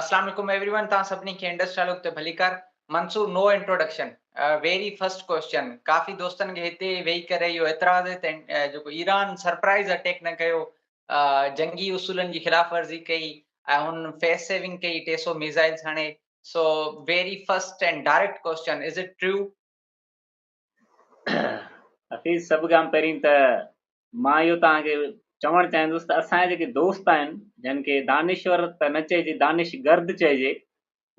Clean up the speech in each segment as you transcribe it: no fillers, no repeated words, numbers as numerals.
اسلام عليڪم every one توهان سڀني کي انڊس ڊائلاگ تي ڀليڪار Mansoor no introduction very first question ڪافي دوستن کي هتي ويهي ڪري اهو اعتراض آهي ته جيڪو ايران سرپرائز اٽيڪ نه ڪيو جنگي اصولن جي خلاف ورزي ڪئي ۽ هن فيس سيونگ ڪئي 300 ميزائلز هڻي so very first and direct question is it true? Hafeez سڀ کان پهرين ته مان اهو توهان کي چوڻ چاهيندس ته اسان جا جيڪي دوست آهن جن کي دانشور ته نه چئجي دانش گرد چئجي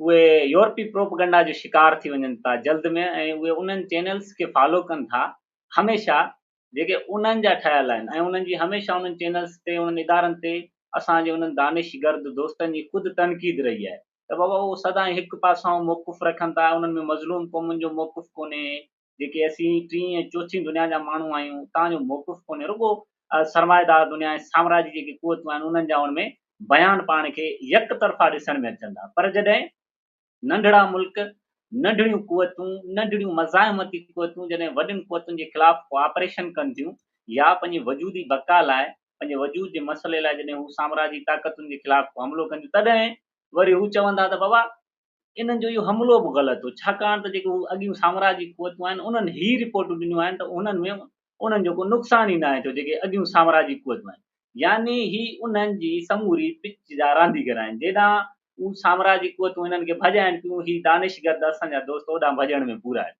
اهي يورپي پروپگنڊا جو شڪار ٿي وڃن ٿا جلد ۾ ۽ اهي انهن چينلز کي فالو ڪن ٿا هميشه جيڪي انهن جا ٺهيل آهن ۽ انهن جي هميشه انهن چينلز تي انهن ادارن تي اسان جي انهن دانش گرد دوستن جي خود تنقيد رهي آهي ته بابا اهو سدائين هڪ پاسائون موقف رکن ٿا انهن ۾ مظلوم قومن جو موقف ڪونهي جيڪي اسين ٽين ۽ چوٿين دنيا جا ماڻهو آهيون اتان جو موقف ڪونهي رڳو سرمائيدار دنيا ۽ سامراجي جيڪي قوتون آهن انهن جا ان ۾ بيان پاڻ کي يڪ طرفا ڏسڻ ۾ اچن ٿا پر جڏهن ننڍڙا ملڪ، ننڍڙيون قوتون، ننڍڙيون مزاحمتي قوتون جڏهن وڏين قوتن جي خلاف ڪوآپريشن ڪن ٿيون يا پنهنجي وجودي بقا لاء، پنهنجي وجود جي مسئلي لاء جڏهن هو سامراجي طاقتن جي خلاف ڪو حملو ڪن ٿيون تڏهن وري هو چون ٿا ته بابا انهن جو اهو حملو به غلط هو ڇاڪاڻ ته جيڪي هو اڳيون سامراجي قوتون آهن انهن هي رپورٽون ڏنيون آهن ته انهن ۾ انهن جو ڪو نقصان ئي ناهي ٿيو جيڪي اڳيون سامراجي قوتون آهن يعني هي انهن جي سموري پچ جا رانديگر آهن جيڏانهن هو سامراجي قوتون هنن کي ڀڄائين پيون هي دانشگرد اسان جا دوست اوڏانهن ڀڄڻ ۾ پورا آهن.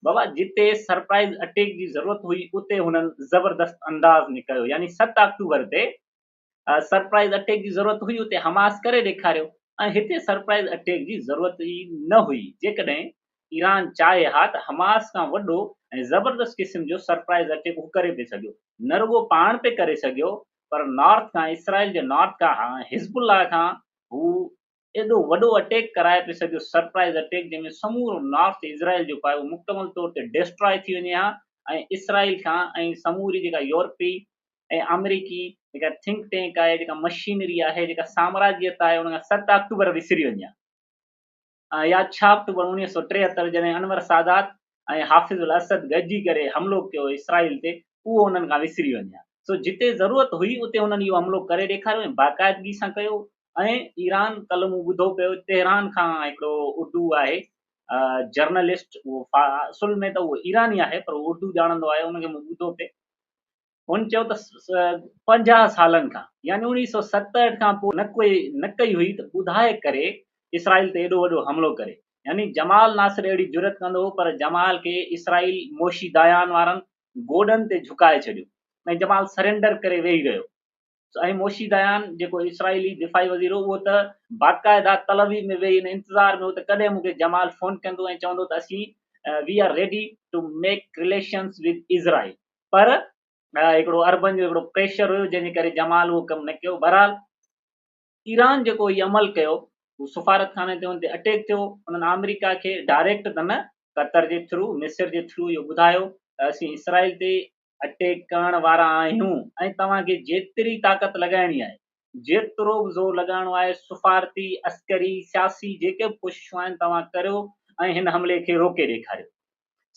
بابا جتي سرپرائز اٽيڪ جي ضرورت هئي اتي هنن زبردست انداز ۾ ڪيو يعني 7 آڪٽوبر تي سرپرائز اٽيڪ جي ضرورت هئي اتي حماس ڪري ڏيکاريو ۽ هتي سرپرائز اٽيڪ جي ضرورت ئي نه هئي جيڪڏهن ايران چاهي ها ته حماس کان وڏو ۽ زبردست قسم جو سرپرائز اٽيڪ هو ڪري پئي سگهيو نه رڳو پاڻ پئي ڪري سگهيو پر نارٿ کان اسرائيل جي نارٿ کان حزب الله کان هو ايڏو وڏو اٽيڪ ڪرائي پئي سگهيو سرپرائز اٽيڪ جنهن ۾ سمورو نارٿ اسرائيل جيڪو آهي اهو مڪمل طور تي ڊسٽراء ٿي وڃي ها ۽ اسرائيل کان ۽ سموري جيڪا يورپي ۽ آمريڪي جيڪا ٿنڪ ٽينڪ آهي جيڪا مشينري آهي جيڪا سامراجيت آهي ان کان 7 آڪٽوبر وسري وڃي ها يا 6 آڪٽوبر 1973 جڏهن انور سادات ۽ حافظ الاسد گڏجي ڪري حملو ڪيو اسرائيل تي اهو انهن کان وسري وڃي ها سو جتي ضرورت هئي اتي انهن اهو حملو ڪري ڏيکاريو ۽ باقاعدگي سان ڪيو ۽ ايران ڪلهه مون ٻڌو پيو تهران کان هڪڙو اردو آهي جرنلسٽ اهو اصل ۾ ته اهو ايراني آهي پر اهو اردو ڄاڻندو آهي ان کي مون ٻڌو پئي هن چيو ته 50 سالن کان يعني 1967 کان پوء نه ڪوئي نه ڪئي هئي ته ٻڌائي ڪري اسرائيل تي ايڏو وڏو حملو ڪري يعني جمال ناصر اهڙي جرئت ڪندو هو پر جمال کي اسرائيل موشي دايان وارن گوڏن تي جهڪائي ڇڏيو ۽ جمال سرينڊر ڪري ويهي رهيو ۽ موشي دايان جيڪو اسرائيلي دفاعي وزير هو اهو ته باقاعده تل ابيب ۾ ويهي ان انتظار ۾ هو ته ڪڏهن مون کي جمال فون ڪندو ۽ چوندو ته اسين we are ready to make relations with Israel پر هڪڙو عربن جو هڪڙو پريشر هيو جنهن جي ڪري جمال اهو ڪم نه ڪيو. بهرحال ايران جيڪو هي عمل ڪيو هو سفارتخاني تي ان تي اٽيڪ ٿيو انهن آمريڪا کي ڊائريڪٽ ته نه قطر جي ٿرو مصر جي ٿرو اهو ٻڌايو ته اسين اسرائيل تي اٽيڪ ڪرڻ وارا آهيون ۽ توهان کي جيتري طاقت لڳائڻي آهي جيترو به زور لڳائڻو آهي سفارتي عسڪري سياسي جيڪي به ڪوششون آهن توهان ڪريو ۽ هن حملي کي روڪي ڏيکاريو.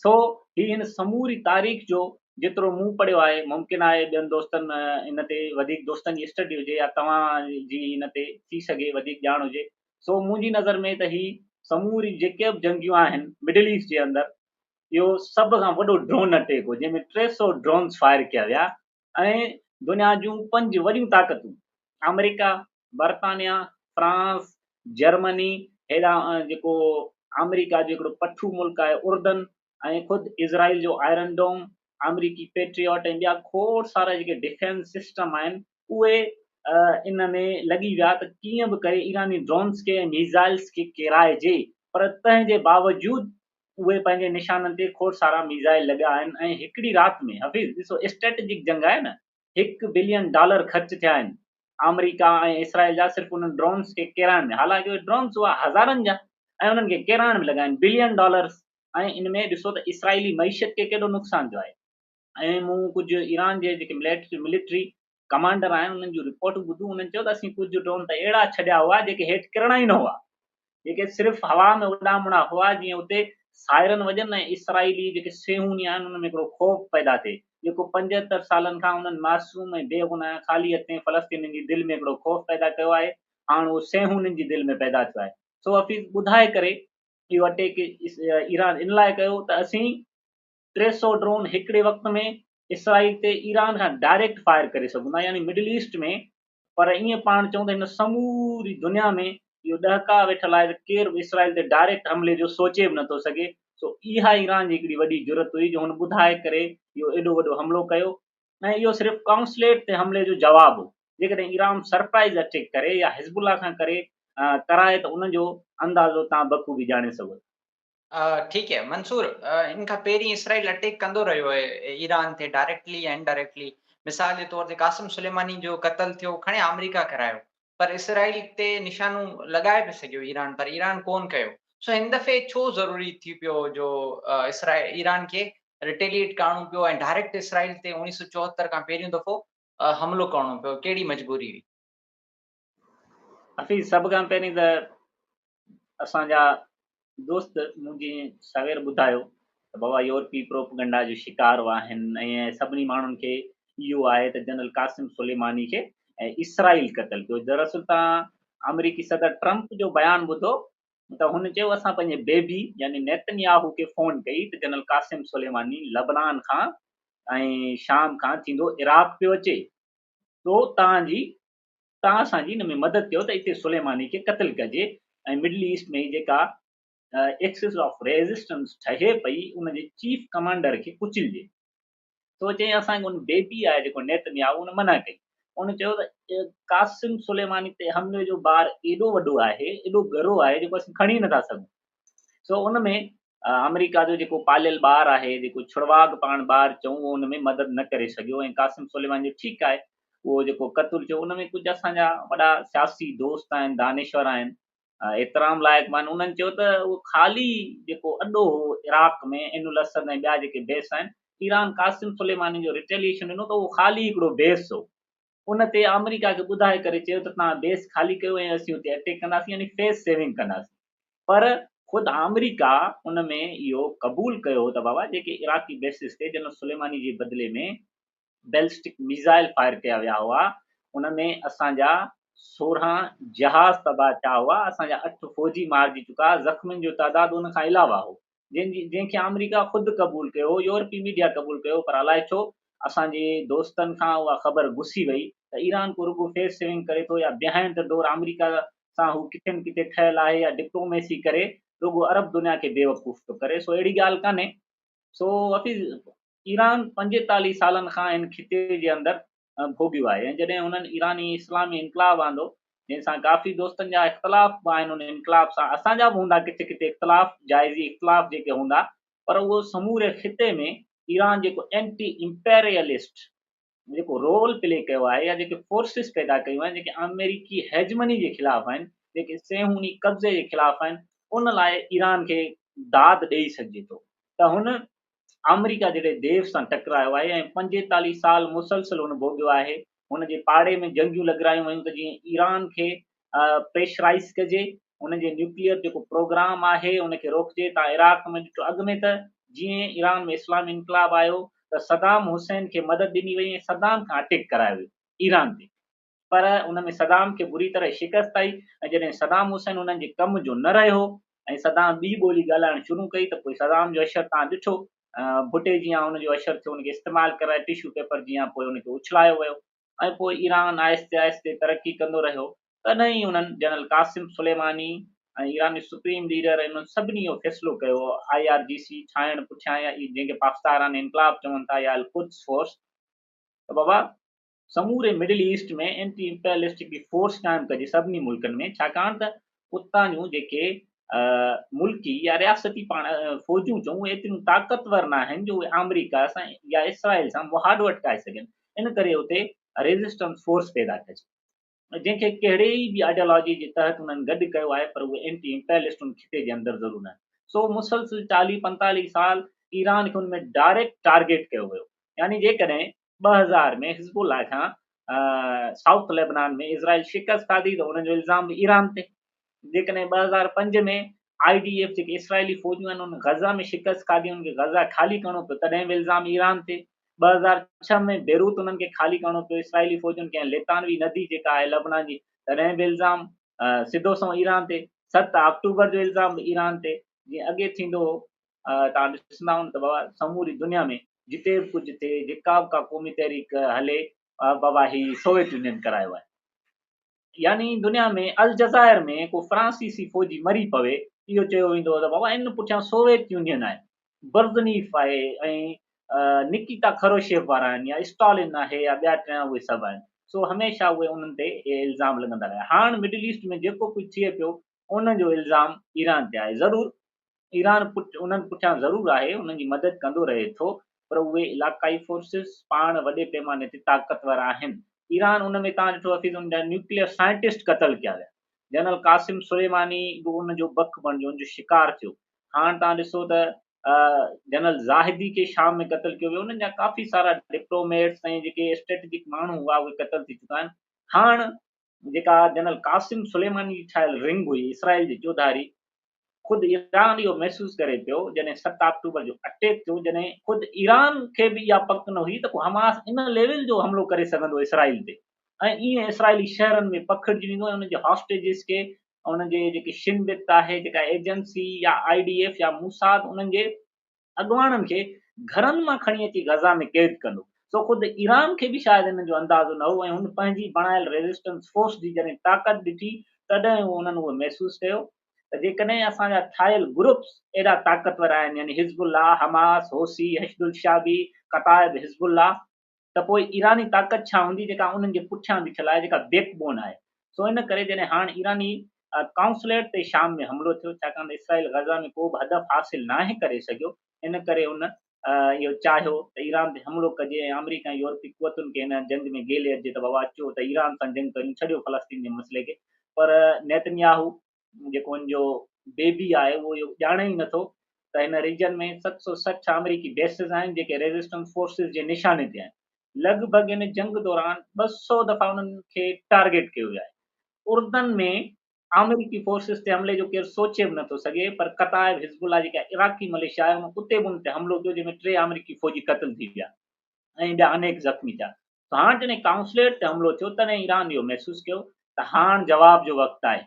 سو هي هن سموري تاريخ جو جيترو مون پڙهيو آهي ممڪن آهي ٻين دوستن ان تي وڌيڪ دوستن جي اسٽڊي هجي يا توهان جي ان تي ٿي سگهي وڌيڪ ڄاڻ هجي سو منهنجي نظر ۾ ته هي سموري جيڪي به جنگيون آهن مڊل ايسٽ جي اندر اهو سڀ کان وڏو ڊرون اٽيڪ هو جنهن ۾ 300 ڊرونز فائر ڪيا ويا ۽ دنيا جون پنج وڏيون طاقتون آمريڪا برطانيا، فرانس، جرمني، هيڏانهن جيڪو آمريڪا جو هڪڙو پٺو ملڪ آهي اردن ۽ خود اسرائيل جو آئرن ڊوم، آمريڪي پيٽرياٽ ۽ ٻيا کوڙ سارا جيڪي ڊفينس سسٽم آهن اهي ان ۾ لڳي ويا ته ڪيئن به ڪري ايراني ڊرونز کي ۽ ميزائلز کي ڪيرائجي پر تنهن جي باوجود اهي پنهنجي نشانن تي کوڙ سارا ميزائل لڳا آهن ۽ هڪڙي رات ۾ حفيظ ڏسو اسٽريٽجڪ جنگ آهي نه هڪ بلين ڊالر خرچ ٿيا آهن آمريڪا ۽ اسرائيل جا صرف انهن ڊرونز کي ڪيرائڻ ۾ حالانڪه اهي ڊرونز هئا هزارن جا ۽ انهن کي ڪيرائڻ ۾ لڳا آهن بلين ڊالرز ۽ ان ۾ ڏسو ته اسرائيلي معيشت کي ڪيڏو نقصان ٿيو آهي ۽ مون ڪجهه ايران جي جيڪي ملٽري ڪمانڊر آهن انهن جون رپورٽون ٻڌيون انهن چيو ته اسين ڪجهه ڊرون ته اهڙا ڇڏيا هئا جيڪي هيٺ ڪرڻا ئي نه هئا جيڪي صرف هوا ۾ اڏامڻا هئا جيئن اتي سائرن وڄن ۽ اسرائيلي جيڪي صيهوني آهن انهن ۾ هڪڙو خوف پيدا ٿئي جيڪو 75 سالن کان انهن معصوم ۽ بيگناهه خالي هٿين فلسطينين جي دل ۾ هڪڙو خوف پيدا ڪيو آهي. هاڻ اهو صيهونين جي دل ۾ پيدا ٿيو آهي. سو حفيظ ٻڌائي ڪري اهو اٽيڪ ايران ان لاء ڪيو ته اسين 300 ڊرون هڪڙي وقت ۾ اسرائيل تي ايران کان ڊائريڪٽ فائر ڪري سگهون ٿا يعني مڊل ايسٽ ۾، پر ائين پاڻ چئون ته هن سموري دنيا ۾ اهو ڏهڪاء ويٺل آهي ته ڪير به اسرائيل تي ڊائريڪٽ حملي جو سوچي به نٿو سگهي. سو اها ايران جي هڪڙي وڏي جرئت هئي جو هن ٻڌائي ڪري اهو ايڏو وڏو حملو ڪيو ۽ اهو صرف ڪائونسليٽ تي حملي جو جواب هو. جيڪڏهن ايران سرپرائز اٽيڪ ڪري يا حزب الله کان ڪري ڪرائي ته ان جو اندازو توهان بخوبي ڄاڻي سگهو ٿا. ٺيڪ هي منصور، ان کان پهرين اسرائيل اٽيڪ ڪندو رهيو آهي ايران تي ڊائريڪٽلي يا انڊائريڪٽلي. مثال جي طور تي قاسم سليماني جو قتل ٿيو، کڻي آمريڪا ڪرايو پر اسرائيل تي نشانو لڳائي به سگهيو ايران، پر ايران ڪون ڪيو. سو هن دفعي ڇو ضروري ٿي پيو جو اسرائيل ايران کي ريٽيليئيٽ ڪرڻو پيو ۽ ڊائريڪٽ اسرائيل تي 1974 کان پهريون دفعو حملو ڪرڻو پيو، ڪهڙي مجبوري هئي؟ حفيظ، سڀ کان پهرين ته اسان جا دوست مون جيئن سوير ٻڌايو ته بابا يورپي پروپگنڊا جو شڪار آهن ۽ سڀني ماڻهن کي اهو آهي ته جنرل قاسم سليماني کي اسرائيل قتل ڪيو. دراصل توهان آمريڪي صدر ٽرمپ جو بيان ٻڌو ته هن چيو اسان پنهنجي بيبي يعني نيتنياهو کي فون ڪئي ته جنرل قاسم سليماني لبنان کان ۽ شام کان ٿيندو عراق پيو اچي، تو توهان جي توهان اسان جي ان ۾ مدد ڪيو ته اتي سليماني کي قتل ڪجي ۽ مڊل ايسٽ ۾ جيڪا ايڪسس آف ريزسٽنس ٺهي پئي ان جي چيف ڪمانڊر کي ڪچلجي. سو چيائين اسان کي ان بيبي آهي جيڪو نيتنياهو ان منع ڪئي. ان چيو ته قاسم سليماني تي حملي جو بار ايڏو وڏو آهي، ايڏو ڳرو آهي جيڪو اسين کڻي نٿا سگهون. سو ان ۾ آمريڪا جو جيڪو پاليل ٻار آهي، جيڪو ڇڙواڳ پاڻ ٻار چئون، اهو ان ۾ مدد نه ڪري سگهيو ۽ قاسم سليماني جو ٺيڪ آهي اهو جيڪو قتل ٿيو ان ۾ ڪجهه اسان جا وڏا سياسي دوست آهن، دانشور آهن، احترام لائق به آهن، انهن چيو ته اهو خالي جيڪو اڏو هو عراق ۾ عين الاسد ۽ ٻيا جيڪي بيس آهن، ايران قاسم سليماني جو ريٽيليئيشن ڏنو ته اهو خالي هڪڙو بيس هو، ان تي آمريڪا کي ٻڌائي ڪري چيو ته توهان بيس خالي ڪيو ۽ اسين اتي اٽيڪ ڪنداسين يعني فيس سيونگ ڪنداسين پر خود آمريڪا ان ۾ اهو قبول ڪيو هو ته بابا جيڪي عراقي بيسز تي جنرل سليماني جي بدلي ۾ بيلسٽڪ ميزائل فائر ڪيا ويا هئا ان ۾ اسان جا 16 جهاز تباهه ٿيا هئا، اسان جا 8 فوجي مارجي چڪا، زخمين جو تعداد ان کان علاوه هو. جنهن جي جنهن کي آمريڪا خود قبول ڪيو، يورپي ميڊيا قبول ڪيو پر الائي ڇو اسان جي دوستن کان اها خبر گسي وئي ته ايران ڪو رڳو فيس سيونگ ڪري ٿو يا بيهائنڊ the ڊور آمريڪا سان هو ڪٿي نه ڪٿي ٺهيل آهي يا ڊپلوميسي ڪري رڳو عرب دنيا کي بيوقوف ٿو ڪري سو اهڙي ڳالهه ڪانهي. سو حفيظ ايران 45 سالن کان هن خطي جي اندر ڀوڳيو آهي ۽ جڏهن هنن ايراني اسلامي انقلاب آندو جنهن سان ڪافي دوستن جا اختلاف به آهن ان انقلاب سان اسان جا به هوندا ڪٿي ڪٿي اختلاف جائزي اختلاف جيڪي هوندا پر اهو سموري خطي ۾ ايران جيڪو اينٽي امپيريلسٽ جيڪو رول پلي ڪيو آهي يا جيڪي فورسز پيدا ڪيون آهن جيڪي آمريڪي هيجمني جي خلاف آهن جيڪي صيهوني قبضي جي خلاف آهن ان لاء ايران کي داد ڏئي سگهجي ٿو ته هن آمريڪا جهڙي ديو سان ٽڪرايو آهي ۽ 45 سال مسلسل هن ڀوڳيو آهي. هن جي پاڙي ۾ جنگيون لڳرايون ويون ته جيئن ايران کي پريشرائيز ڪجي، هن جي نيوڪليئر جيڪو پروگرام آهي ان کي روڪجي. تان عراق ۾ ڏٺو اڳ ۾ ته جيئن ايران ۾ اسلامي انقلاب آيو ته صدام حسين کي مدد ڏني وئي ۽ صدام کان اٽيڪ ڪرايو ويو ايران تي. پر ان ۾ صدام کي بري طرح شڪست آئي ۽ جڏهن صدام حسين انهن جي ڪم جو نه رهيو ۽ صدام ٻي ٻولي ڳالهائڻ شروع ڪئي ته پوء صدام جو اشر توهان ڏٺو ڀٽي جيان ان جو اشر ٿيو ان کي استعمال ڪرائي ٽشو پيپر جيان پوء ان کي اڇلايو ويو ۽ پوء ايران آهستي آهستي ترقي ڪندو رهيو تڏهن ئي انهن جنرل قاسم سليماني ۽ ايراني سپريم ليڊر ۽ انهن سڀني اهو فيصلو ڪيو I R جي سي ٺاهڻ پٺيان يا جنهن کي پاسداران انقلاب چون ٿا يا القدس فورس ته بابا سموري مڊل ايسٽ ۾ اينٽي امپيرلسٽ هڪڙي فورس قائم ڪجي سڀني ملڪن ۾ ڇاڪاڻ ته اتان جون جيڪي ملڪي يا رياستي پاڻ فوجون چئون اهي ايتريون طاقتور نه آهن جو اهي آمريڪا سان يا اسرائيل سان مهاڏو اٽڪائي سگهن ان ڪري اتي ريزسٽنس فورس پيدا ڪجي جنهن کي ڪهڙي به آئيڊيالاجي جي تحت انهن گڏ ڪيو آهي پر اهي اينٽي امپيرلسٽ ان خطي جي اندر ضرور نه آهن سو مسلسل 40 45 سال ايران کي ان ۾ ڊائريڪٽ ٽارگيٽ ڪيو ويو يعني جيڪڏهن 2000 ۾ حزب الله کان سائوٿ ليبنان ۾ اسرائيل شڪست کاڌي ته ان جو الزام به ايران تي. جيڪڏهن 2005 ۾ I D F جيڪي اسرائيلي فوجون آهن انهن غزه ۾ شڪست کاڌي انهن کي غزه خالي ڪرڻو پيو تڏهن به الزام ايران تي. 2006 ۾ بيروت انهن کي خالي ڪرڻو پيو اسرائيلي فوجن کي ۽ ليتانوي ندي جيڪا آهي لبنان جي تڏهن به الزام. سڌو سنئون ايران تي، 7 آڪٽوبر جو الزام به ايران تي، جيئن اڳي ٿيندو هو. توهان ڏسندا هوندا ته بابا سموري دنيا ۾ جتي به ڪجهه ٿئي، جيڪا به ڪا قومي تحريڪ هلي، بابا هي سوويت يونين ڪرايو آهي. يعني دنيا ۾ الجزائر ۾ ڪو فرانسيسي فوجي مري پوي، اهو چيو ويندو هو ته بابا ان پٺيان سوويت يونين آهي، برزنيف آهي ۽ نڪيتا خروشيف وارا آهن يا اسٽالن آهي يا ٻيا ٽيان اهي سڀ آهن. سو هميشه اهي انهن تي الزام لڳندا رهيا. هاڻ مڊل ايسٽ ۾ جيڪو ڪجهه ٿئي پيو ان جو الزام ايران تي آهي. ضرور ايران انهن پٺيان ضرور آهي، انهن جي مدد ڪندو رهي ٿو، پر اهي علاقائي فورسز پاڻ وڏي پيماني تي طاقتور آهن. ايران ان ۾ توهان ڏٺو حفيظ ان جا نيوڪليئر سائنٽسٽ قتل ڪيا ويا. جنرل قاسم سليماني به ان جو بک بڻجيو، ان جو شڪار ٿيو. هاڻ توهان ڏسو ته جنرل زاهدي کي شام ۾ قتل ڪيو ويو، انهن جا ڪافي سارا ڊپلوميٽس ۽ جيڪي اسٽريٽجڪ ماڻهو هئا اهي قتل ٿي چڪا آهن. هاڻ جيڪا جنرل قاسم سليماني جي ٺاهيل رنگ هئي اسرائيل جي چوڌاري، خود ايران اهو محسوس ڪري پيو جڏهن 7 آڪٽوبر جو اٽيڪ ٿيو، جڏهن خود ايران کي به اها پڪ نه هئي ته ڪو حماس ان ليول جو حملو ڪري سگهندو اسرائيل تي ۽ ائين اسرائيلي شهرن ۾ پکڙجي ويندو ۽ انهن جي هاسٽيجز کي انهن جي جيڪي شن بت آهي جيڪا ايجنسي يا I D F يا موساد انهن جي اڳواڻن کي گهرن مان کڻي اچي غزه ۾ قيد ڪندو. سو خود ايران کي به شايد ان جو اندازو نه هو ۽ هن پنهنجي بڻايل ريزسٽنس فورس جي جڏهن طاقت ڏٺي تڏهن انهن اهو محسوس ڪيو ته جيڪڏهن اسان جا ٺاهيل گروپس ايڏا طاقتور آهن يعني حزب الله، حماس، حوثي، حشد الشعبي، ڪتائب حزب الله، ته پوء ايراني طاقت ڇا هوندي جيڪا انهن جي پٺيان بيٺل آهي، جيڪا بيڪ بون آهي. سو ان ڪري جڏهن هاڻ ايراني ڪائونسليٽ تي شام ۾ حملو ٿيو، ڇاڪاڻ ته اسرائيل غزه ۾ ڪو به هدف حاصل ناهي ڪري سگهيو، ان ڪري هن اهو چاهيو ته ايران تي حملو ڪجي ۽ آمريڪا ۽ يورپي قوتن کي هن جنگ ۾ گيلي اچجي ته بابا اچو ته ايران سان جنگ ڪريون، ڇڏيو فلسطين جي مسئلي کي. پر نيتنياهو جيڪو ان جو بيبي آهي اهو اهو ڄاڻي ئي نٿو ته هن ريجن ۾ 760 آمريڪي بيسز آهن جيڪي ريزسٽنس فورسز جي نشاني تي آهن. لڳ ڀڳ هن جنگ دوران 200 دفعا انهن کي ٽارگيٽ ڪيو ويو آهي. اردن ۾ آمريڪي فورسز تي حملي جو ڪير سوچي به نٿو سگهي پر قطائب حزب الله جيڪا عراقي مليشيا آهي ان اتي به ان تي حملو ڪيو جنهن ۾ 3 آمريڪي فوجي قتل ٿي ويا ۽ ٻيا انيڪ زخمي ٿيا. هاڻ جڏهن ڪائونسليٽ تي حملو ٿيو تڏهن ايران اهو محسوس ڪيو ته هاڻ جواب جو وقت آهي،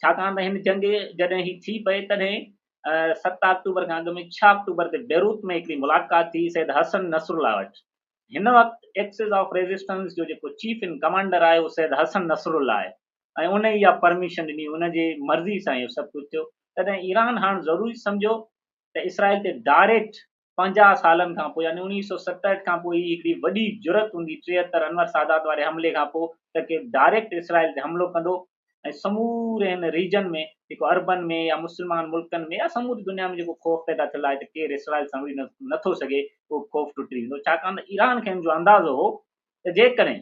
ڇاڪاڻ ته هن جنگ جڏهن هي ٿي پئي تڏهن 7 آڪٽوبر کان اڳ ۾ 6 آڪٽوبر تي بيروت ۾ هڪڙي ملاقات ٿي سيد حسن نصرالله وٽ. هن وقت ايڪسز آف ريزسٽنس جو جيڪو چيف ان ڪمانڊر آهي اهو سيد حسن نصرالله آهي ۽ ان ئي اها پرميشن ڏني، ان جي مرضي سان اهو سڀ ڪجهه ٿيو. تڏهن ايران هاڻ ضروري سمجهيو ته اسرائيل تي ڊائريڪٽ 50 سالن کان پوء يعني 1967 کان پوء هي هڪڙي وڏي جرئت هوندي 73 انور سادات واري حملي کان پوء ته ڪير ڊائريڪٽ اسرائيل تي حملو ڪندو ۽ سموري هن ريجن ۾ جيڪو عربن ۾ يا مسلمان ملڪن ۾ يا سموري دنيا ۾ جيڪو خوف پيدا ٿيل آهي ته ڪير اسرائيل سان وڙهي نٿو سگهي اهو خوف ٽٽي ويندو ڇاڪاڻ ته ايران کي ان جو اندازو هو ته جيڪڏهن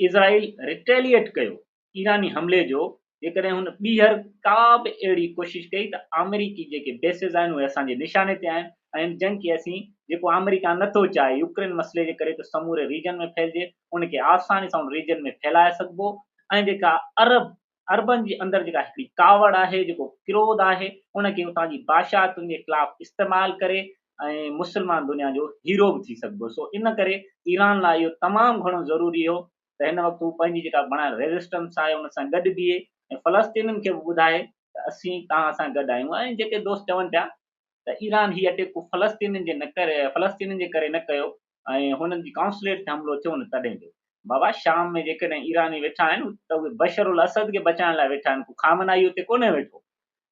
اسرائيل ريٽيليئيٽ ڪيو ايراني حملي جو جيڪڏهن هن ٻيهر ڪا به اهڙي ڪوشش ڪئي ته آمريڪي جيڪي بيسز آهن اهي اسان جي نشاني تي آهن ۽ ان جنگ کي اسين جيڪو آمريڪا نه ٿو چاهي يوڪرين مسئلي جي ڪري ته سموري ريجن ۾ ڦهلجي ان کي آساني سان ان ريجن ۾ ڦهلائي سگهبو ۽ جيڪا عرب عربن جي اندر جيڪا هڪڙي ڪاوڙ آهي جيڪو ڪروڌ آهي ان کي اتان جي بادشاهتن جي خلاف استعمال ڪري ۽ مسلمان دنيا جو هيرو به ٿي سگهبو. سو ان ڪري ايران لاء اهو تمام گهڻو ضروري هو ته هن وقت هو پنهنجي جيڪا بڻايل ريزسٽنس آهي ان سان گڏ بيهي ۽ فلسطينين کي به ٻڌائي ته اسين توهان سان گڏ آهيون ۽ جيڪي دوست چون پيا ته ايران هي اٽيڪ فلسطينين جي نه ڪري فلسطينين جي ڪري نه ڪيو ۽ هنن جي ڪائونسليٽ تي حملو ٿيو نه تڏهن ڪيو. بابا شام ۾ جيڪڏهن ايراني ويٺا آهن ته اهي بشر الاسد کي بچائڻ لاء ويٺا آهن ڪو خامنائي اتي ڪونهي ويٺو.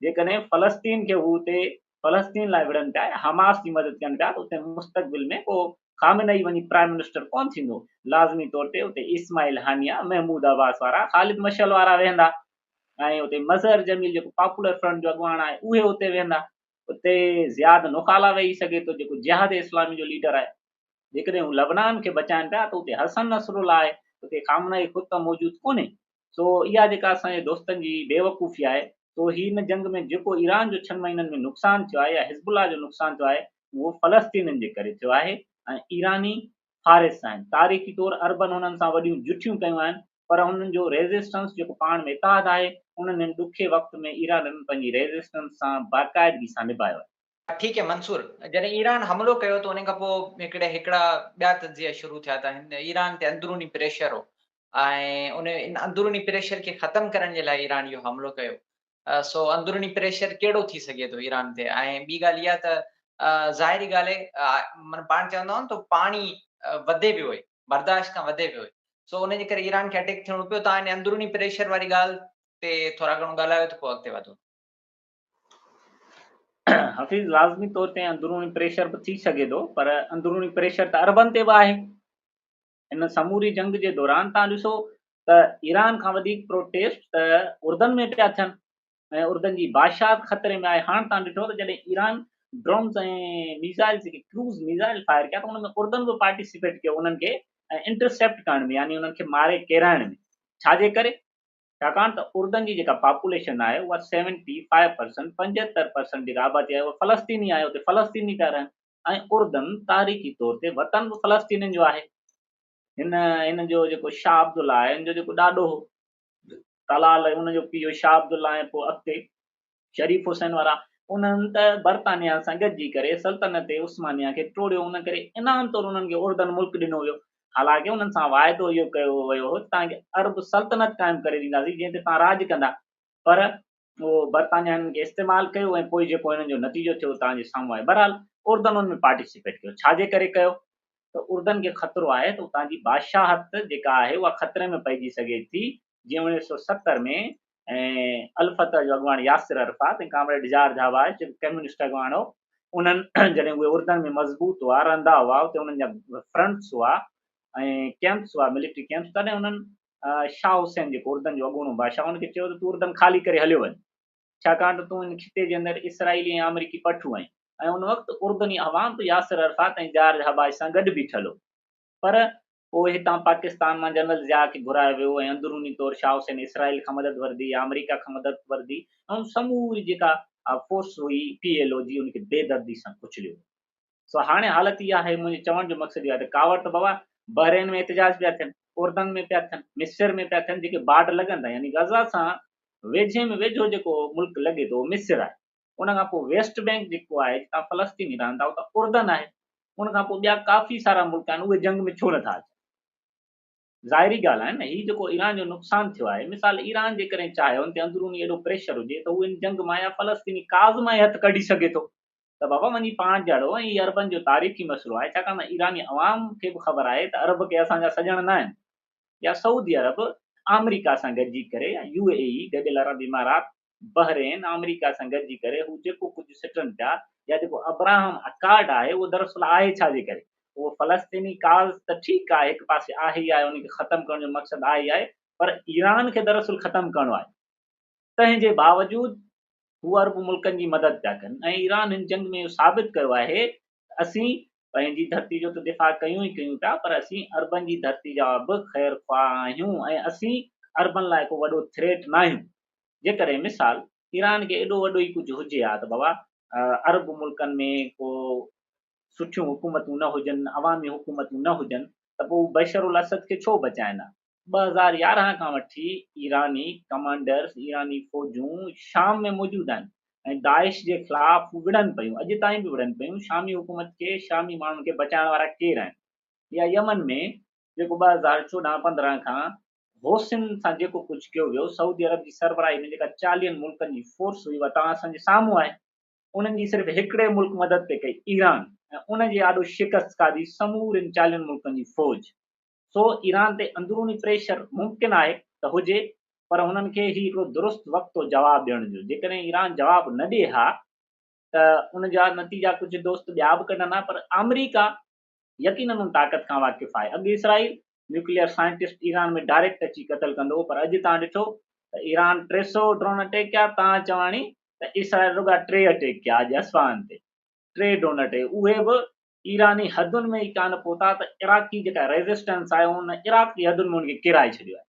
جيڪڏهن فلسطين کي هو اتي فلسطين لاء وڙهن پيا يا حماس جي مدد ڪن پيا ته اتي مستقبل ۾ ڪو خامنه اي وڃي پرائم منسٽر ڪونه ٿيندو، لازمي طور تي اتي اسماعيل هانيه، محمود عباس وارا، خالد مشعل وارا ويهندا ۽ اتي مظهر جميل جيڪو پاپولر فرنٽ جو اڳواڻ آهي اهي اتي ويهندا، اتي زياد نخاله ويهي سگهي ٿو جيڪو جهاد اسلامي جو ليڊر آهي. جيڪڏهن هو لبنان کي بچائن پيا ته اتي حسن نصرالله آهي، اتي خامنه اي خود ته موجود ڪونهي. سو اها جيڪا اسان جي دوستن جي بيوقوفي آهي سو هي هن جنگ ۾ جيڪو ايران جو ڇهن مهينن ۾ نقصان ٿيو آهي يا حزب الله جو نقصان ٿيو آهي اهو فلسطينين جي ڪري ٿيو آهي ۽ ايراني فارس آهن تاريخي طور عربن هنن سان وڏيون جٺيون ڪيون آهن پر هنن جو ريزسٽنس جيڪو پاڻ ۾ اتحاد آهي انهن هن ڏکي وقت ۾ ايرانين پنهنجي ريزسٽنس سان باقاعدگي سان نڀايو آهي. ٺيڪ هي منصور جڏهن ايران حملو ڪيو ته ان کان پوء هڪڙي هڪڙا ٻيا تجزيا شروع ٿيا ته هن ايران تي اندروني پريشر هو. ۽ ان اندروني پريشر کي ختم ڪرڻ جي لاء ايران اهو حملو ڪيو. سو اندروني پريشر ڪهڙو ٿي سگهي ٿو ايران تي؟ ۽ ٻي ڳالهه اها ته ظاهري ڳالهه آهي معنيٰ پاڻ چوندا آهيون ته پاڻي وڌي ويو آهي، برداشت کان وڌي ويو آهي. سو ان جي ڪري ايران کي اٽيڪ ٿيڻو پيو. توهان ان اندروني پريشر واري ڳالهه تي ٿورا گهڻو ڳالهايو ته پوء اڳتي وڌون. حفيظ لازمي طور تي اندروني پريشر به ٿي سگهي ٿو پر اندروني پريشر ته عربن تي به آهي. ان سموري جنگ جي دوران توهان ڏسو ته ايران کان وڌيڪ پروٽيسٽ ته اردن ۾ پيا ٿين ۽ اردن جي بادشاهت خطري ۾ آهي. هاڻ توهان ڏٺو ته جڏهن ايران ڊرونز ۽ ميزائلز جيڪي ڪروز ميزائل فائر ڪيا ته ان ۾ اردن به پارٽيسپيٽ ڪيو انهن کي انٽرسيپٽ ڪرڻ ۾ يعني انهن کي ماري ڪيرائڻ ۾. ڇا جي ڪري؟ ڇاڪاڻ ته اردن جي جيڪا پاپوليشن آهي اها سيونٽي فائيو پرسنٽ، 75%، جيڪا آبادي آهي اها فلسطيني آهي، اتي فلسطيني پيا رهن ۽ اردن تاريخي طور تي وطن به فلسطينين جو آهي. هن جو جيڪو شاهه عبدالله آهي، هن جو جيڪو ڏاڏو هو طلال ۽ ان جو پيء شاهه عبدالله ۽ پوء اڳتي شريف حسين وارا انهن ته برطانيا سان گڏجي ڪري سلطنت عثمانيه کي ٽوڙيو ان ڪري انعام طور انهن کي اردن ملڪ ڏنو ويو حالانڪه انهن سان واعدو اهو ڪيو ويو هو ته توهان کي عرب سلطنت قائم ڪري ڏينداسين جنهن تي توهان راڄ ڪندا پر اهو برطانيا هنن کي استعمال ڪيو ۽ پوء جيڪو هنن جو نتيجو ٿيو توهان جي سامهون آهي بهرحال اردن ان ۾ پارٽيسپيٽ ڪيو ڇا جي ڪري ڪيو ته اردن کي خطرو آهي ته اتان جي بادشاهت جيڪا آهي اها خطري ۾ پئجي سگهي ٿي جيئن 1970 ۾ الفتح جو اڳواڻ ياسر عرفات ۽ ڪامريڊ جارج حواش جيڪو ڪميونسٽ اڳواڻ هو انهن جڏهن اهي اردن ۾ مضبوط هئا رهندا هئا اتي انهن جا فرنٽس هئا ۽ ڪيمپس هئا ملٽري ڪيمپس تڏهن انهن شاهه حسين جيڪو اردن جو اڳوڻو بادشاهه ان کي چيو ته تون اردن خالي ڪري هليو وڃ ڇاڪاڻ ته تون ان خطي جي اندر اسرائيلي ۽ آمريڪي پٺو آهين ۽ ان وقت اردني عوام به ياسر عرفات ۽ جارج حباش سان گڏ بيٺل هو پر پوء هتان پاڪستان مان جنرل ضياء کي گهرايو ويو ۽ اندروني طور شاهه حسين اسرائيل کان مدد ورتي يا آمريڪا کان مدد ورتي ۽ ان سموري جيڪا فورس هئي پي ايل او جي ان کي بي دردي سان ڪچليو ويو. سو هاڻي حالت اها آهي منهنجي چوڻ جو مقصد اهو آهي ته ڪاوڙ ته بابا بحرين ۾ احتجاج پيا ٿين، اردن ۾ پيا ٿين، مصر ۾ پيا ٿين جيڪي بارڊر لڳن ٿا يعني غزه سان ويجهي ۾ ويجهو جيڪو ملڪ لڳي ٿو اهو مصر آهي. ان کان پوء ويسٽ بينڪ جيڪو آهي جتان فلسطيني رهن ٿا اتان اردن آهي ان کان پوء ٻيا ڪافي سارا ملڪ آهن اهي جنگ ۾ ڇو نٿا اچن ظاهري ڳالهه آهي نه هي جيڪو ايران جو نقصان ٿيو آهي مثال ايران جيڪڏهن چاهي ان تي اندروني ايڏو پريشر هجي ته هو ان جنگ مان يا فلسطيني ڪاز مان ئي هٿ ڪڍي سگهي ٿو ته بابا وڃي پاڻ جهڙو ۽ هي عربن جو تاريخي مسئلو آهي ڇاڪاڻ ته ايراني عوام کي به خبر آهي ته عرب ڪي اسان جا سڄڻ نه آهن يا سعودي عرب آمريڪا سان گڏجي ڪري يا يو اي اي گڏيل عرب امارات بحرين آمريڪا سان گڏجي ڪري هو جيڪو ڪجهه سٽن پيا يا جيڪو ابراهم اڪارڊ آهي اهو دراصل آهي ڇا جي ڪري؟ اهو فلسطيني ڪاز ته ٺيڪ آهي هڪ پاسي آهي ئي آهي ان کي ختم ڪرڻ جو مقصد آهي ئي آهي پر ايران کي دراصل ختم ڪرڻو آهي تنهن جي باوجود هو عرب ملڪن جي مدد پيا ڪن ۽ ايران هن جنگ ۾ اهو ثابت ڪيو آهي ته اسين پنهنجي ڌرتي جو ته دفاع ڪيون ئي ڪيون پيا پر اسين عربن جي ڌرتي جا به خير خواهه آهيون ۽ اسين عربن لاء ڪو وڏو ٿريٽ ناهيون. جيڪڏهن مثال ايران کي ايڏو وڏو ئي ڪجهه هجي ها ته بابا عرب ملڪن ۾ ڪو سٺيون حڪومتون نه هجن، عوامي حڪومتون نه هجن ته پوء هو بشر الاسد کي ڇو بچائين ها؟ 2011 کان وٺي ايراني ڪمانڊرز، ايراني فوجون شام ۾ موجود آهن ۽ داعش جي خلاف هو وڙهن پيون، اڄ تائين به وڙهن پيون، شامي حڪومت کي، شامي ماڻهن کي بچائڻ وارا ڪير آهن؟ يا يمن ۾ جيڪو 2014 15 کان حوثين سان جيڪو ڪجهه ڪيو ويو، سعودي عرب جي سربراهي ۾ جيڪا چاليهن ملڪن جي فورس هئي اها توهان اسان جي سامهون آهي، انهن جي صرف هڪڙي ملڪ مدد پئي ڪئي، ايران، ۽ ان جي آڏو شڪست کاڌي سمورين چاليهن ملڪن جي فوج. سو ايران تي اندروني پريشر ممڪن آهي ته هجي پر هنن کي هي هڪڙو درست وقت هو جواب ڏيڻ جو، جيڪڏهن ايران جواب نه ڏئي ها ته ان جا نتيجا ڪجهه دوست ٻيا به ڪڍن ها پر آمريڪا يقينن ان طاقت کان واقف آهي. اڳ اسرائيل نيوڪليئر سائنٽسٽ ايران ۾ ڊائريڪٽ اچي قتل ڪندو هو پر اڄ توهان ڏٺو ته ايران 300 ڊرون اٽيڪ ڪيا توهان چواڻي ته اسرائيل رڳا ٽي اٽيڪ ڪيا اڄ اصفهان تي ٽي ڊرون اٽيڪ اهي به ايراني حدن ۾ ئي ڪانه پهتا ته عراقي جيڪا ريزسٽنس آهي ان عراق جي حدن ۾ ان کي ڪيرائي ڇڏيو آهي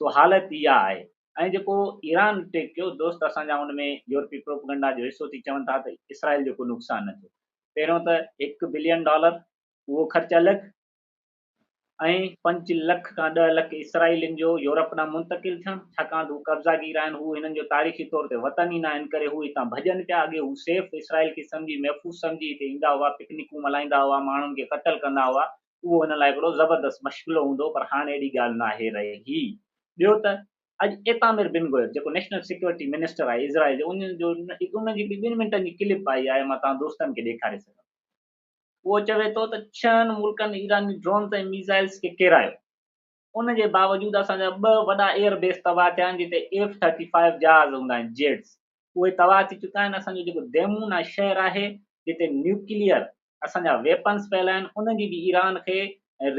سو حالت اها آهي ۽ جيڪو ايران اٽيڪ ڪيو دوست اسان جا ان ۾ يورپي پروپگنڊا جو حصو ٿي چون ٿا ته اسرائيل جو ڪو نقصان نه ٿيو پهريون ته هڪ بلين ڊالر اهو خرچ الڳ ۽ پنج لک کان 10 لک اسرائيلين جو يورپ ڏانهن منتقل ٿيڻ، ڇاڪاڻ ته هو قبضا گير آهن، هو هنن جو تاريخي طور تي وطن ئي ناهن، ڪري هو هتان ڀڄن پيا، اڳي هو سيف اسرائيل کي سمجهي، محفوظ سمجهي هتي ايندا هئا، پڪنڪون ملهائيندا هئا، ماڻهن کي قتل ڪندا هئا، اهو هن لاء هڪڙو زبردست مشغلو هوندو پر هاڻ اهڙي ڳالهه ناهي رهي. ٻيو ته اڄ ايتامر بن گوير جيڪو نيشنل سيڪيورٽي منسٽر آهي اسرائيل جو ان جو ان جي هڪڙي ٻن منٽن جي ڪلپ آئي آهي مان توهان دوستن کي ڏيکاري سگهان ٿو. اهو چوي ٿو ته ڇهن ملڪن ايراني ڊرونز ۽ ميزائلز کي ڪيرايو ان جي باوجود اسان جا ٻه وڏا ايئر بيس تباهه ٿيا آهن جتي ايف ٿرٽي فائيو جهاز هوندا آهن جيٽس اهي تباهه ٿي چڪا آهن اسان جو جيڪو ديمونا شهر آهي جتي نيوڪليئر اسان جا ويپنز پيل آهن انهن جي به ايران کي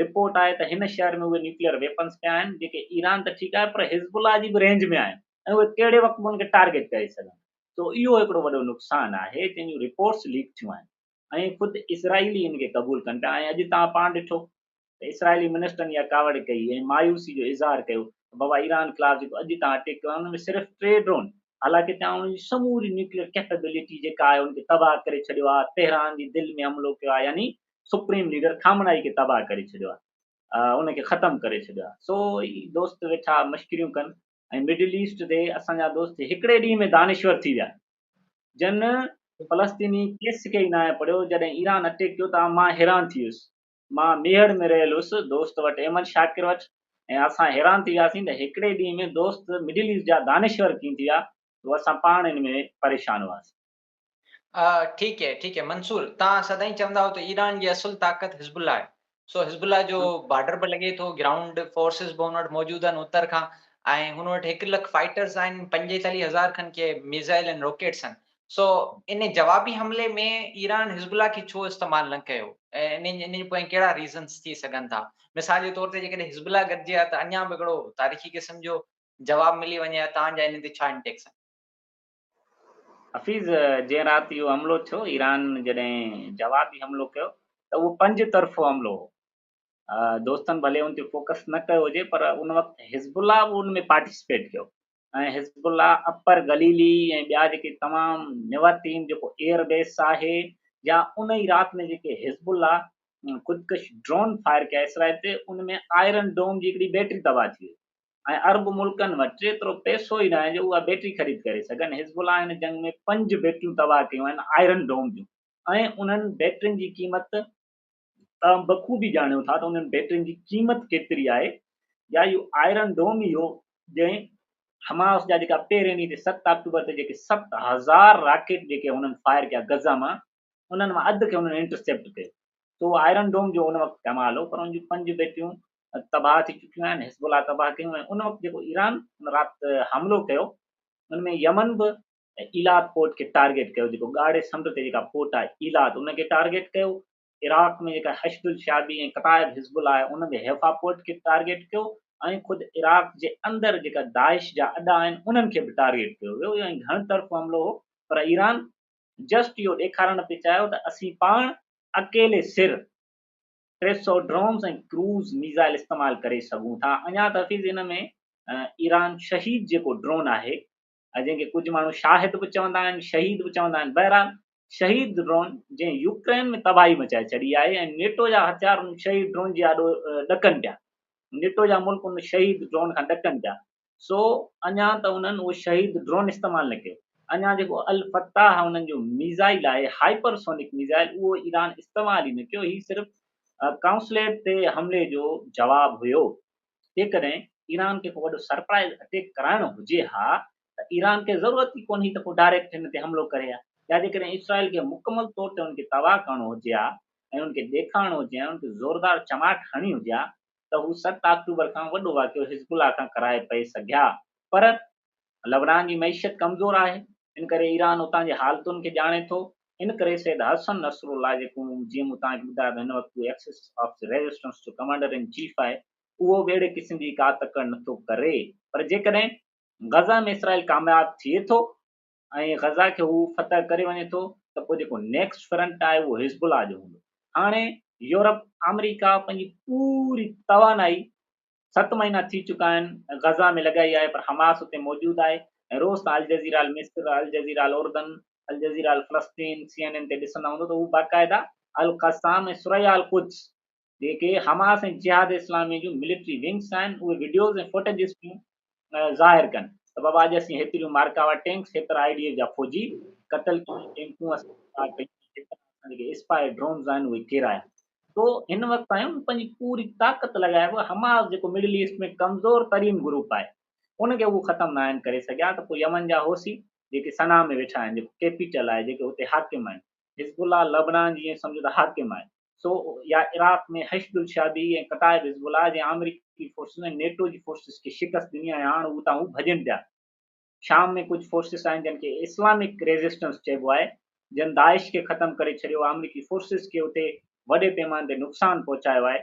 رپورٽ آهي ته هن شهر ۾ اهي نيوڪليئر ويپنز پيا آهن جيڪي ايران ته ٺيڪ آهي پر حزب الله جي به رينج ۾ آهن ۽ اهي ڪهڙي وقت به ان کي ٽارگيٽ ڪري سگهن ٿا اهو هڪڙو وڏو نقصان آهي جنهن جون رپورٽس ليڪ ٿيون آهن ۽ خود اسرائيلي ان کي قبول ڪن پيا ۽ اڄ توهان پاڻ ڏٺو ته اسرائيلي منسٽرن اها ڪاوڙ ڪئي ۽ مايوسي جو اظهار ڪيو ته بابا ايران خلاف جيڪو اڄ توهان اٽيڪ ڪيو آهي ان ۾ صرف ٽي ڊرون حالانڪه توهان ان جي سموري نيوڪليئر ڪيپيبلٽي جيڪا آهي ان کي تباهه ڪري ڇڏيو آهي تهران جي دل ۾ حملو ڪيو آهي يعني سپريم ليڊر خامنائي کي تباهه ڪري ڇڏيو آهي ان کي ختم ڪري ڇڏيو آهي سو هي دوست ويٺا مشڪريون ڪن ۽ مڊل ايسٽ تي اسان جا دوست هڪڙي ڏينهن ۾ دانشور ٿي ويا جن فلسطيني ڪيس کي ئي ناهي پڙهيو جڏهن ايران اٽيڪ ڪيو ته مان حيران ٿي ويس مان ميهڙ ۾ رهيل هيس دوست وٽ احمد شاڪر وٽ ۽ اسان حيران ٿي وياسين ته هڪڙي ڏينهن ۾ دوست مڊل ايسٽ جا دانشور ڪيئن ٿي ويا جو اسان پاڻ ان ۾ پريشان هئاسين. ٺيڪ هي ٺيڪ هي منصور توهان سدائين چوندا هو ته ايران جي اصل طاقت حزب الله آهي سو حزب الله جو بارڊر به لڳي ٿو گرائونڊ فورسز به هن وٽ موجود آهن اتر کان ۽ هن وٽ هڪ لک فائٽرز آهن پنجيتاليهه هزار کن ڪي ميزائل ۽ راڪيٽس آهن سو ان جوابي حملي ۾ ايران حزب الله کي ڇو استعمال نه ڪيو ۽ ان جي پويان ڪهڙا ريزنس ٿي سگهن ٿا؟ مثال جي طور تي جيڪڏهن حزب الله گڏجي ها ته اڃا به هڪڙو تاريخي قسم جو جواب ملي وڃي ها، توهان جا ان تي ڇا انٽيڪس آهن؟ حفيظ، جنهن رات اهو حملو ٿيو، ايران جڏهن جوابي حملو ڪيو ته اهو پنج طرفو حملو هو. دوستن ڀلي ان تي فوڪس نه ڪيو هجي پر ان وقت حزب الله به ان ۾ پارٽيسپيٽ ڪيو. ۽ حزب الله اپر گليلي ۽ ٻيا جيڪي تمام نواتين جيڪو ايئر بيس آهي يا ان ئي رات ۾ جيڪي حزب الله خودڪش ڊرون فائر ڪيا اسرائيل تي ان ۾ آئرن ڊوم جي هڪڙي بيٽري تباهه ٿي وئي ۽ عرب ملڪن وٽ ايترو پئسو ئي ناهي جو اها بيٽري خريد ڪري سگهن. حزب الله هن جنگ ۾ پنج بيٽريون تباهه ڪيون آهن آئرن ڊوم جون ۽ انهن بيٽرين جي قيمت توهان بخوبي ڄاڻيو ٿا ته انهن بيٽرين جي قيمت ڪيتري آهي يا اهو آئرن ڊوم ئي هو جنهن حماس جا جيڪا پهرين ڏينهن تي ست آڪٽوبر تي جيڪي 7000 راڪيٽ جيڪي هنن فائر ڪيا غزه مان انهن مان اڌ کي هنن انٽرسيپٽ ڪيو سو اهو آئرن ڊوم جو ان وقت ڪمال هو پر ان جون پنج بيٽريون تباهه ٿي چڪيون آهن حزب الله تباهه ڪيون ۽ ان وقت جيڪو ايران ان رات حملو ڪيو ان ۾ يمن به ايلات پورٽ کي ٽارگيٽ ڪيو جيڪو ڳاڙهي سمنڊ تي جيڪا پورٽ آهي ايلات ان کي ٽارگيٽ ڪيو عراق ۾ جيڪا حشد الشعبي ۽ قطائب حزب الله آهي ان به حيفا پورٽ کي ٽارگيٽ ڪيو ۽ خود عراق جي اندر جيڪا داعش جا اڏا آهن انهن کي به ٽارگيٽ ڪيو ويو ۽ گهڻ طرفو حملو هو پر ايران جسٽ اهو ڏيکارڻ پئي چاهيو ته اسين پاڻ اڪيلي سر 300 ڊرونز ۽ ڪروز ميزائل استعمال ڪري سگهون ٿا اڃا ته حفيظ ان ۾ ايران شهيد جيڪو ڊرون آهي ۽ جنهن کي ڪجهه ماڻهو شاهد به چوندا آهن، شهيد به چوندا آهن. بهرحال شهيد ڊرون جنهن يوڪرين ۾ تباهي مچائي ڇڏي آهي ۽ نيٽو جا هٿيار ان شهيد ڊرون جي آڏو ڏڪن پيا. نيٽو جا ملڪ ان شهيد ڊرون کان ڏڪن پيا. سو اڃا ته انهن اهو شهيد ڊرون استعمال نه ڪيو. اڃا جيڪو الفتاح انهن جو ميزائل آهي، هائپر سونڪ ميزائل، اهو ايران استعمال ئي نه ڪيو. هي صرف ڪائونسليٽ تي حملي جو جواب هيو. جيڪڏهن ايران کي ڪو وڏو سرپرائز اٽيڪ ڪرائڻو هجي ها ته ايران کي ضرورت ئي ڪونه هئي ته ڪو ڊائريڪٽ هن تي حملو ڪري ها يا جيڪڏهن اسرائيل کي مڪمل طور تي ان کي تباهه ڪرڻو هجي ها ۽ ان کي ڏيکارڻو هجي ها ۽ ان کي زوردار چماٽ هڻي هجي ها ته هو 7 آڪٽوبر کان وڏو واقعو حزب الله کان ڪرائي پئي سگهيا پر لبنان جي معيشت ڪمزور آهي، ان ڪري ايران اتان جي حالتن کي ڄاڻي ٿو، ان ڪري سيد حسن نصرالله جيڪو جيئن مون توهان کي ٻڌايو ته هن وقت هو ايڪسس آف ريزسٽنس جو ڪمانڊر ان چيف آهي، اهو به اهڙي قسم جي ڪا تڪڙ نه ٿو ڪري پر جيڪڏهن غزه ۾ اسرائيل ڪامياب ٿئي ٿو ۽ غزه کي هو فتح ڪري وڃي ٿو ته پوء جيڪو نيڪسٽ فرنٽ آهي اهو حزب الله جو هوندو. هاڻي يورپ، آمريڪا پنهنجي پوري توانائي ست مهينا ٿي چڪا آهن غزه ۾ لڳائي آهي پر حماس اتي موجود آهي ۽ روز تان الجزيره المصر، الجزيره الاردن، الجزيره الفلسطين، سي اين اين تي ڏسندا هوندو ته هو باقاعده القسام ۽ ثريا القدس جيڪي حماس ۽ جهاد اسلامي جون ملٽري ونگس آهن اهي وڊيوز ۽ فوٽيجز پيون ظاهر ڪن ته بابا اڄ اسين هيتريون مارڪاوا ٽينڪس هيترا I D F جا فوجي قتل ڪيا ٽينڪون اسين تباهه ڪيون هيترا اسان جيڪي اسپائي ڊرونز آهن اهي ڪيرايا. سو هن وقت تائين هن پنهنجي پوري طاقت لڳائي به حماس جيڪو مڊل ايسٽ ۾ ڪمزور ترين گروپ آهي ان کي هو ختم ناهن ڪري سگهيا ته پوء يمن جا حوثي جيڪي صنعا ۾ ويٺا آهن جيڪو ڪيپيٽل آهي جيڪي اتي حاڪم آهن حزب الله لبنان جي ائين سمجهو ته حاڪم آهي سو يا عراق ۾ حشد الشعبي ۽ ڪتائب حزب الله جنهن آمريڪي فورسز ۽ نيٽو جي فورسز کي شڪست ڏني آهي هاڻ اتان هو ڀڄن پيا. شام ۾ ڪجهه فورسز آهن جن کي اسلامڪ ريزسٽنس چئبو آهي جن داعش کي ختم ڪري ڇڏيو آمريڪي فورسز کي اتي وڏي پيماني تي نقصان پهچايو آهي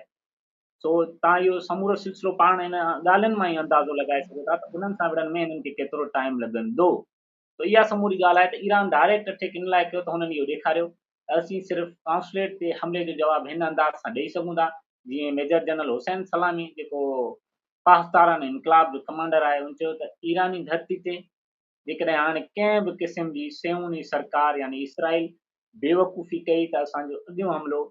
سو تان اهو سمورو سلسلو پاڻ ان ڳالهين مان ئي اندازو لڳائي سگهو ٿا ته انهن سان وڙهڻ ۾ هنن کي ڪيترو ٽائيم لڳندو تو اها سموري ڳالهه آهي ته ايران ڊائريڪٽ اٽيڪ ان لاء ڪيو ته هنن اهو ڏيکاريو ته اسين صرف ڪائونسليٽ تي حملي جو جواب هن انداز سان ڏئي سگهون ٿا جيئن ميجر جنرل حسين سلامي جيڪو پاسداران انقلاب جو ڪمانڊر آهي، ان چيو ته ايراني ڌرتي تي جيڪڏهن هاڻي ڪنهن به قسم جي صيهوني سرڪار يعني اسرائيل بيوقوفي ڪئي ته اسان جو اڳيون حملو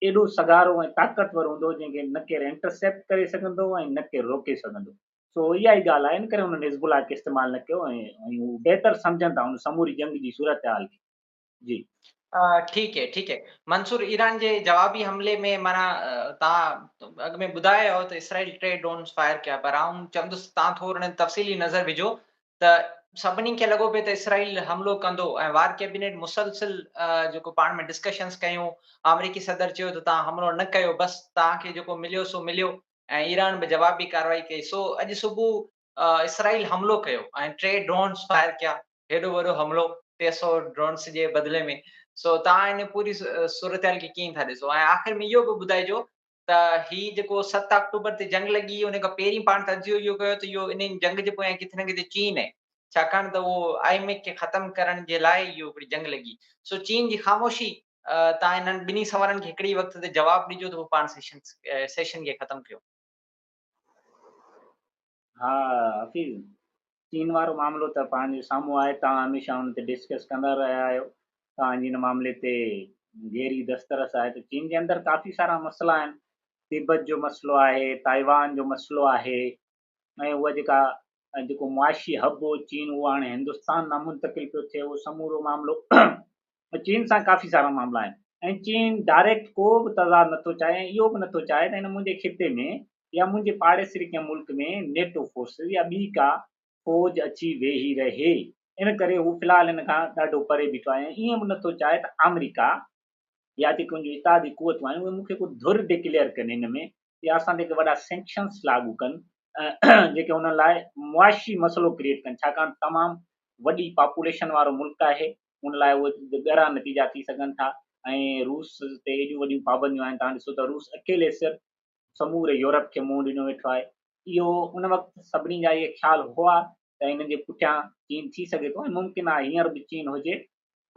ايڏو سگهارو ۽ طاقتور هوندو جنهن کي نه ڪير انٽرسيپٽ ڪري سگهندو ۽ نه ڪير روڪي سگهندو. سو اها ئي ڳالهه آهي ان ڪري انهن حزب الله کي استعمال نه ڪيو ۽ هو بهتر سمجهن ٿا ان سموري جنگ جي صورتحال کي. جي. ٺيڪ هي ٺيڪ هي منصور ايران جي جوابي حملي ۾ معنيٰ تان اڳ ۾ ٻڌايو هو ته اسرائيل ٽي ڊرونز فائر ڪيا پر آئون چوندس تان ٿورو ان تفصيلي نظر وجهو ته سڀني کي لڳو پئي ته اسرائيل حملو ڪندو ۽ وار ڪيبينيٽ مسلسل جيڪو پاڻ ۾ ڊسڪشنز ڪيون آمريڪي صدر چيو ته تان حملو نه ڪيو بس تان کي جيڪو مليو سو مليو ۽ ايران به جوابي ڪارروائي ڪئي سو اڄ صبح اسرائيل حملو ڪيو ۽ ٽي ڊرونز فائر ڪيا هيڏو وڏو حملو 300 ڊرونس جي بدلي ۾ سو توهان ان پوري صورتحال کي ڪيئن ٿا ڏسو ۽ آخر ۾ اهو به ٻڌائجو ته هي جيڪو 7 آڪٽوبر تي جنگ لڳي ان کان پهرين پاڻ تجزيو اهو ڪيو ته اهو ان جنگ جي پويان ڪٿي نه ڪٿي چين آهي ڇاڪاڻ ته اهو I M F کي ختم ڪرڻ جي لاء اهو هڪڙي جنگ لڳي سو چين جي خاموشي تان انهن ٻنهي سوالن کي هڪڙي وقت تي جواب ڏجو ته پوء پاڻ سيشن سيشن کي ختم ڪيو. ها حفيظ چين وارو معاملو ته پنهنجي سامهون آهي، توهان هميشه ان تي ڊسڪس ڪندا رهيا آهيو، توهان جي ان معاملي تي گهري دسترس آهي ته چين جي اندر ڪافي سارا مسئلا آهن، تبت جو مسئلو آهي، تائيوان جو مسئلو آهي ۽ اها جيڪا جيڪو معاشي حب هو چين اهو هاڻي هندستان ڏانهن منتقل پيو ٿئي، اهو سمورو معاملو چين سان ڪافي سارا معاملا آهن ۽ چين ڊائريڪٽ ڪو به تضاد نٿو چاهي ۽ اهو به نٿو چاهي ته هن منهنجي خطي ۾ يا منهنجي پاڙيسري ڪنهن ملڪ ۾ نيٽو فورسز يا ٻي ڪا فوج اچي ويهي رهي ان ڪري هو في الحال ان کان ڏاڍو پري بيٺو آهي ۽ ائين به نٿو چاهي ته آمريڪا يا جيڪي ان جون اتحادي قوتون آهن اهي مون کي ڪو ڌر ڊڪليئر ڪن هن ۾ يا اسان تي ڪي وڏا سينڪشنس لاڳو ڪن جيڪي انهن لاء معاشي مسئلو ڪريئيٽ ڪن ڇاڪاڻ تمام وڏي پاپوليشن وارو ملڪ آهي ان لاء اهي ڳرا نتيجا ٿي سگهن ٿا ۽ روس تي ايڏيون وڏيون پابنديون آهن تان ڏسو ته روس اڪيلي سر سموري يورپ کي منهن ڏنو ويٺو آهي اهو ان وقت سڀني جا اهي خيال هئا ته ان جي پٺيان چين ٿي سگهي ٿو ۽ ممڪن آهي هينئر به چين هجي